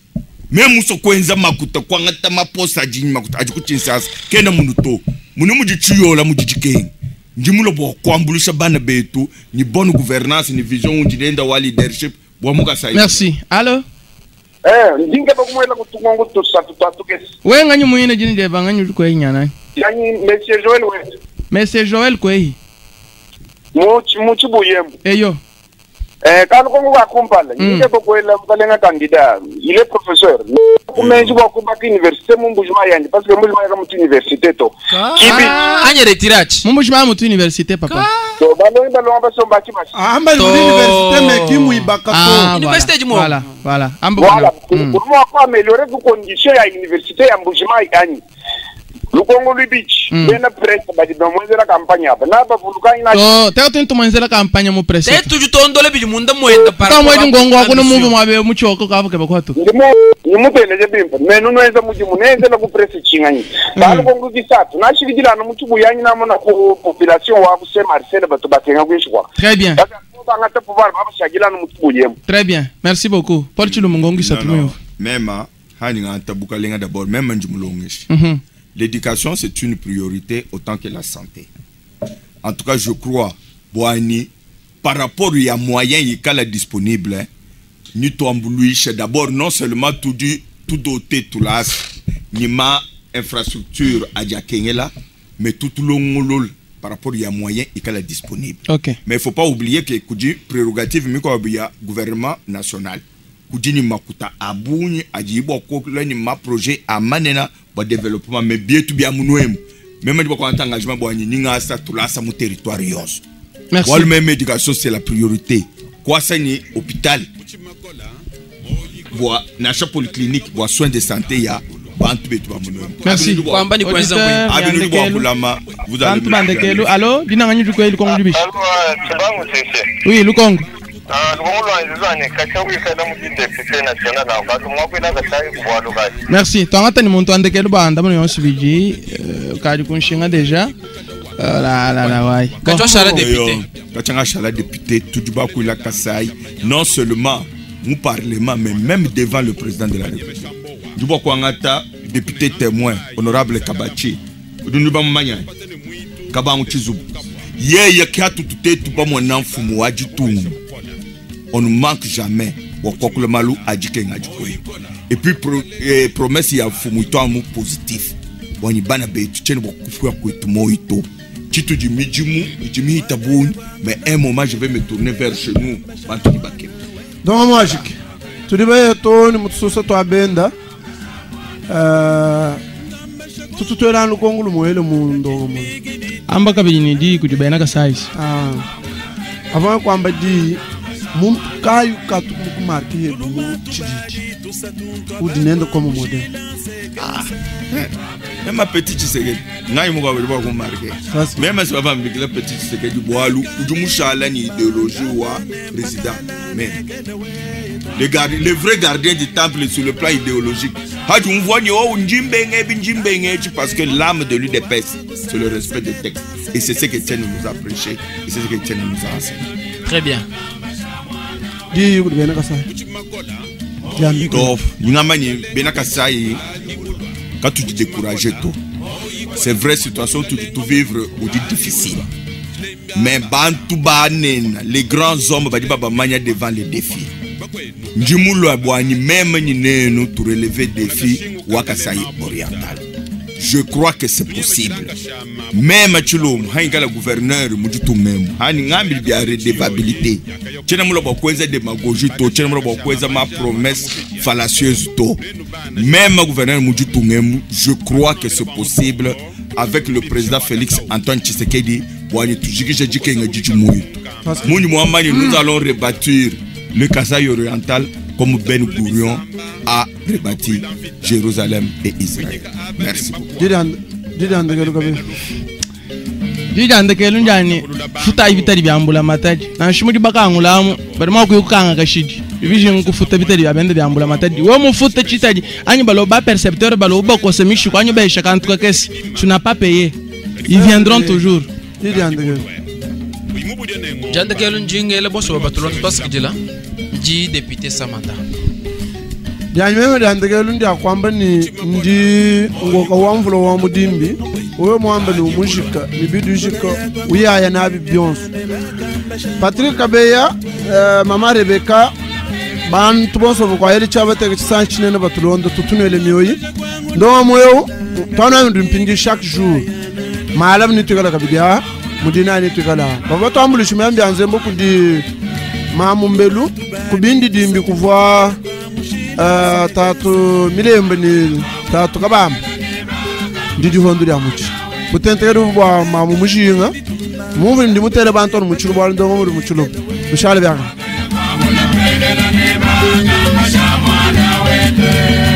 me muso kwenza makuta kwangata maposa adi makuta adi ku Tshinsansa kena munu to munu mudi tshiyola mudi dikenga ndimuloba kwambulisha bana betu ni bonne gouvernance ni vision undi nenda wa leadership bwa mukasai Merci. Allo? Eh, ndinge bakumwela kutungongo tusatu twatukesi. We nganyi muine jini jeba nganyi uri kwehi nyana. Yani Monsieur Joël wetu. Monsieur Joël kwehi. Muchi muchi buyembo. Eyo. Eh, kanu kongo ka kumpala. Ndinge bakwela mukalenga candidat. Il est professeur. Kumenji bwa kubaka université mu Mbuji-Mayi yandi parce que Mbuji-Mayi ka mutu université to. Kibi. Anye retirachi. Mu Mbuji-Mayi mutu université papa. To balongi balonga basomba chibasi. Amba ni université mais kimwibaka Ah, to. Université voilà. du Mont. Voilà, voilà. Amba Voilà. kuna. Mm. Pour moi améliorer ku condition ya université ya Mbuji-Mayi yanyi. Lukongo lwibichi. Bena presse badi bamwenzela campagne apa. Na bavuluka ina To, teka tuntu mwenzela kampanya mu presse. Te tuju tondole bidi munda mwenda par Ka mwedi ngongo wako no ambition. muvu mwabe muchoko kavuke bakwatu. ndimo nimuteleje bimpa menu noenza mudimu nenzela ku presse chinganyi balukongo kisatu nashivikilano muchibuyanyi namona ku population wa ku Saint Marcel bato bakenga kuishikwa Très bien. bangata pouvoir babashakilano muchibuyemo Très bien. Merci beaucoup. Paul Chilumbu ngongo Non, isatu non. muyo. Même hani ngata bukalenga d'abord même ndimulongeshi. L'éducation c'est une priorité autant que la santé. En tout cas, je crois Boani par rapport ya moyen yikala disponible hein, ni toambuluisha d'abord non seulement tout du tout doté tout las ni ma infrastructure ajakengela mais tout longolol par rapport ya moyen ikala disponible. OK. Mais il faut pas oublier que kudi prérogative miko ya gouvernement national. Kudi ni makuta abunyi ajibo ko ni ma projet amanena ba développement mais bien tout bien munwem. Même ndi kwa engagement bo ni ngasa tulasa mu territoire yonso. Merci. Wal même éducation c'est la priorité. Kwa sa ni hôpital. Bo na cha polyclinique bo soins de santé ya bantu betu ba munwem. Merci. Kwamba ni kwenza Auditeur, Abinu bo Yandekelu. kulama vous allez Bantu bandekelu. Allo, dina nganyi uri kwehi lukongo lubishi. Allo, Tshibangu sese. Oui, lukongo. Ah, lukongo lwanzizane kacha kuikala mu député national abantu mwakwela kachayi kubwalo kachi. Merci. Twangata ni muntu andekelu banda muno yonso biji. Kadi kunshinga deja. La la la wai. Bon. Kachwa shala député. Kachanga Chala député, Tuduba Kassai, non seulement au Parlement, mais même devant le président de la République. Duba Kwangata, député témoin, honorable Kabachi, Dunuba Manya, Kabangu Chizubu. Ye ye kia tutute tuba mwana mfumu wa jitungu. On ne manque jamais. Wakokule malu ajike ngajikwe. Et puis pro, eh, promesse ya mfumu ito amu positif. Wani bana betu chene wakufu kwetu moito. Chitu di mijimu, di mihitabuni, mais un moment je vais me tourner vers chez nous. Bantu di bake. Donc mwajiki. Tudi bayeto ni mutususa twabenda. Tututwela lukongo lumuele mu ndongo mu. Amba kabili ni di kudi bayana ka size. Ah. Avant kwamba di muntu kayu katu mukumarke hedu mu chididi. Udi nenda como modelo. Même petit Tshisekedi, ngai moko abeli ba kumarke. Même si baba mbikila petit Tshisekedi bwalu, udi mushala ni idéologie wa président. Mais le gardien, le vrai gardien du temple sur le plan idéologique. Hadi on voit ni oh njimbenge bi njimbenge parce que l'âme de l'UDPS c'est le respect des textes et c'est ce que Etienne nous a prêché et c'est ce que Etienne nous a enseigné. Très bien. Di udi bayana kasai. Diambi. Donc, ngamani bena kasai quand tu te décourages tôt. C'est vrai situation tu tu vivre ou dit difficile. Mais bantu banena les grands hommes badi baba manya devant les défis. Ndjimulo abwani même ni nenu tu relever défi wa Kasaï oriental. Je crois que c'est possible. Même Tshilombo, hainga la gouverneur mujitu même. Hani ngambi bia redevabilité. Tchena mulo ba kweza démagogie to, tchena mulo ba kweza ma promesse fallacieuse to. Même gouverneur mujitu même, je crois que c'est possible avec le président Félix Antoine Tshisekedi. Bwani tujikishe jike ngajiji muitu. Muni Muhammad, nous allons rebâtir le Kasaï oriental comme Ben Gurion a rebâti Jérusalem et Israël. Merci beaucoup. Didi andekelu kabili. Didi andekelu njani futa ibitari byambula mataji. Na shimudi bakangulamu bari makuyukanga kashidi. Bijinga kufuta bitadi bia benda bia mbula matadi. We mufuta chitadi anyi balo ba percepteur balo bakose mishiku anyi baisha kantu kakese. Tu n'as pas payé. Ils viendront toujours. Jandakelu njingele boso babatulonda twasikidila ndi député Samantha. Dianyi meme diandekelu ndiakwamba ni ndi ngoka wa mvula wa mudimbi uwe mwamba ni umujika mibidi ujika uyaya nabi byonso. Patrick Kabeya, mama Rebecca, bantu bonso bukwayeli chabateka chisanchi chinene batulonda tutunwele mioyi. Ndonga moyo twana ndu mpindi chaque jour. Malam ni tukala kabidia mudina ni tukala. Baba twambulisha myambi anzembo kudi mamumbelu kubindi dimbi kuvwa tatu milembe ni tatu kabamba ndi dihondo lya muchi butentekeru bwa mamu mujinga mumvi ndi mutere bantu muchulu bwa ndongo muri muchulu bishale byaka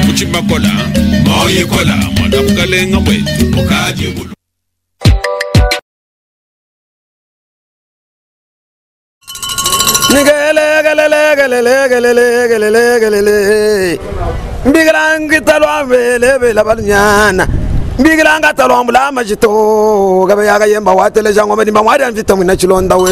Kuchimakola, moyikola, mwana bukalenga bwetu, bukaji bulu. Nigelegelelegelelegelelegelele. Mbigilangitalwambele balnyana. Mbigilangatalwambula majito. Gabe yaga yemba watele jango madimba mwari amvita mwina chilonda we.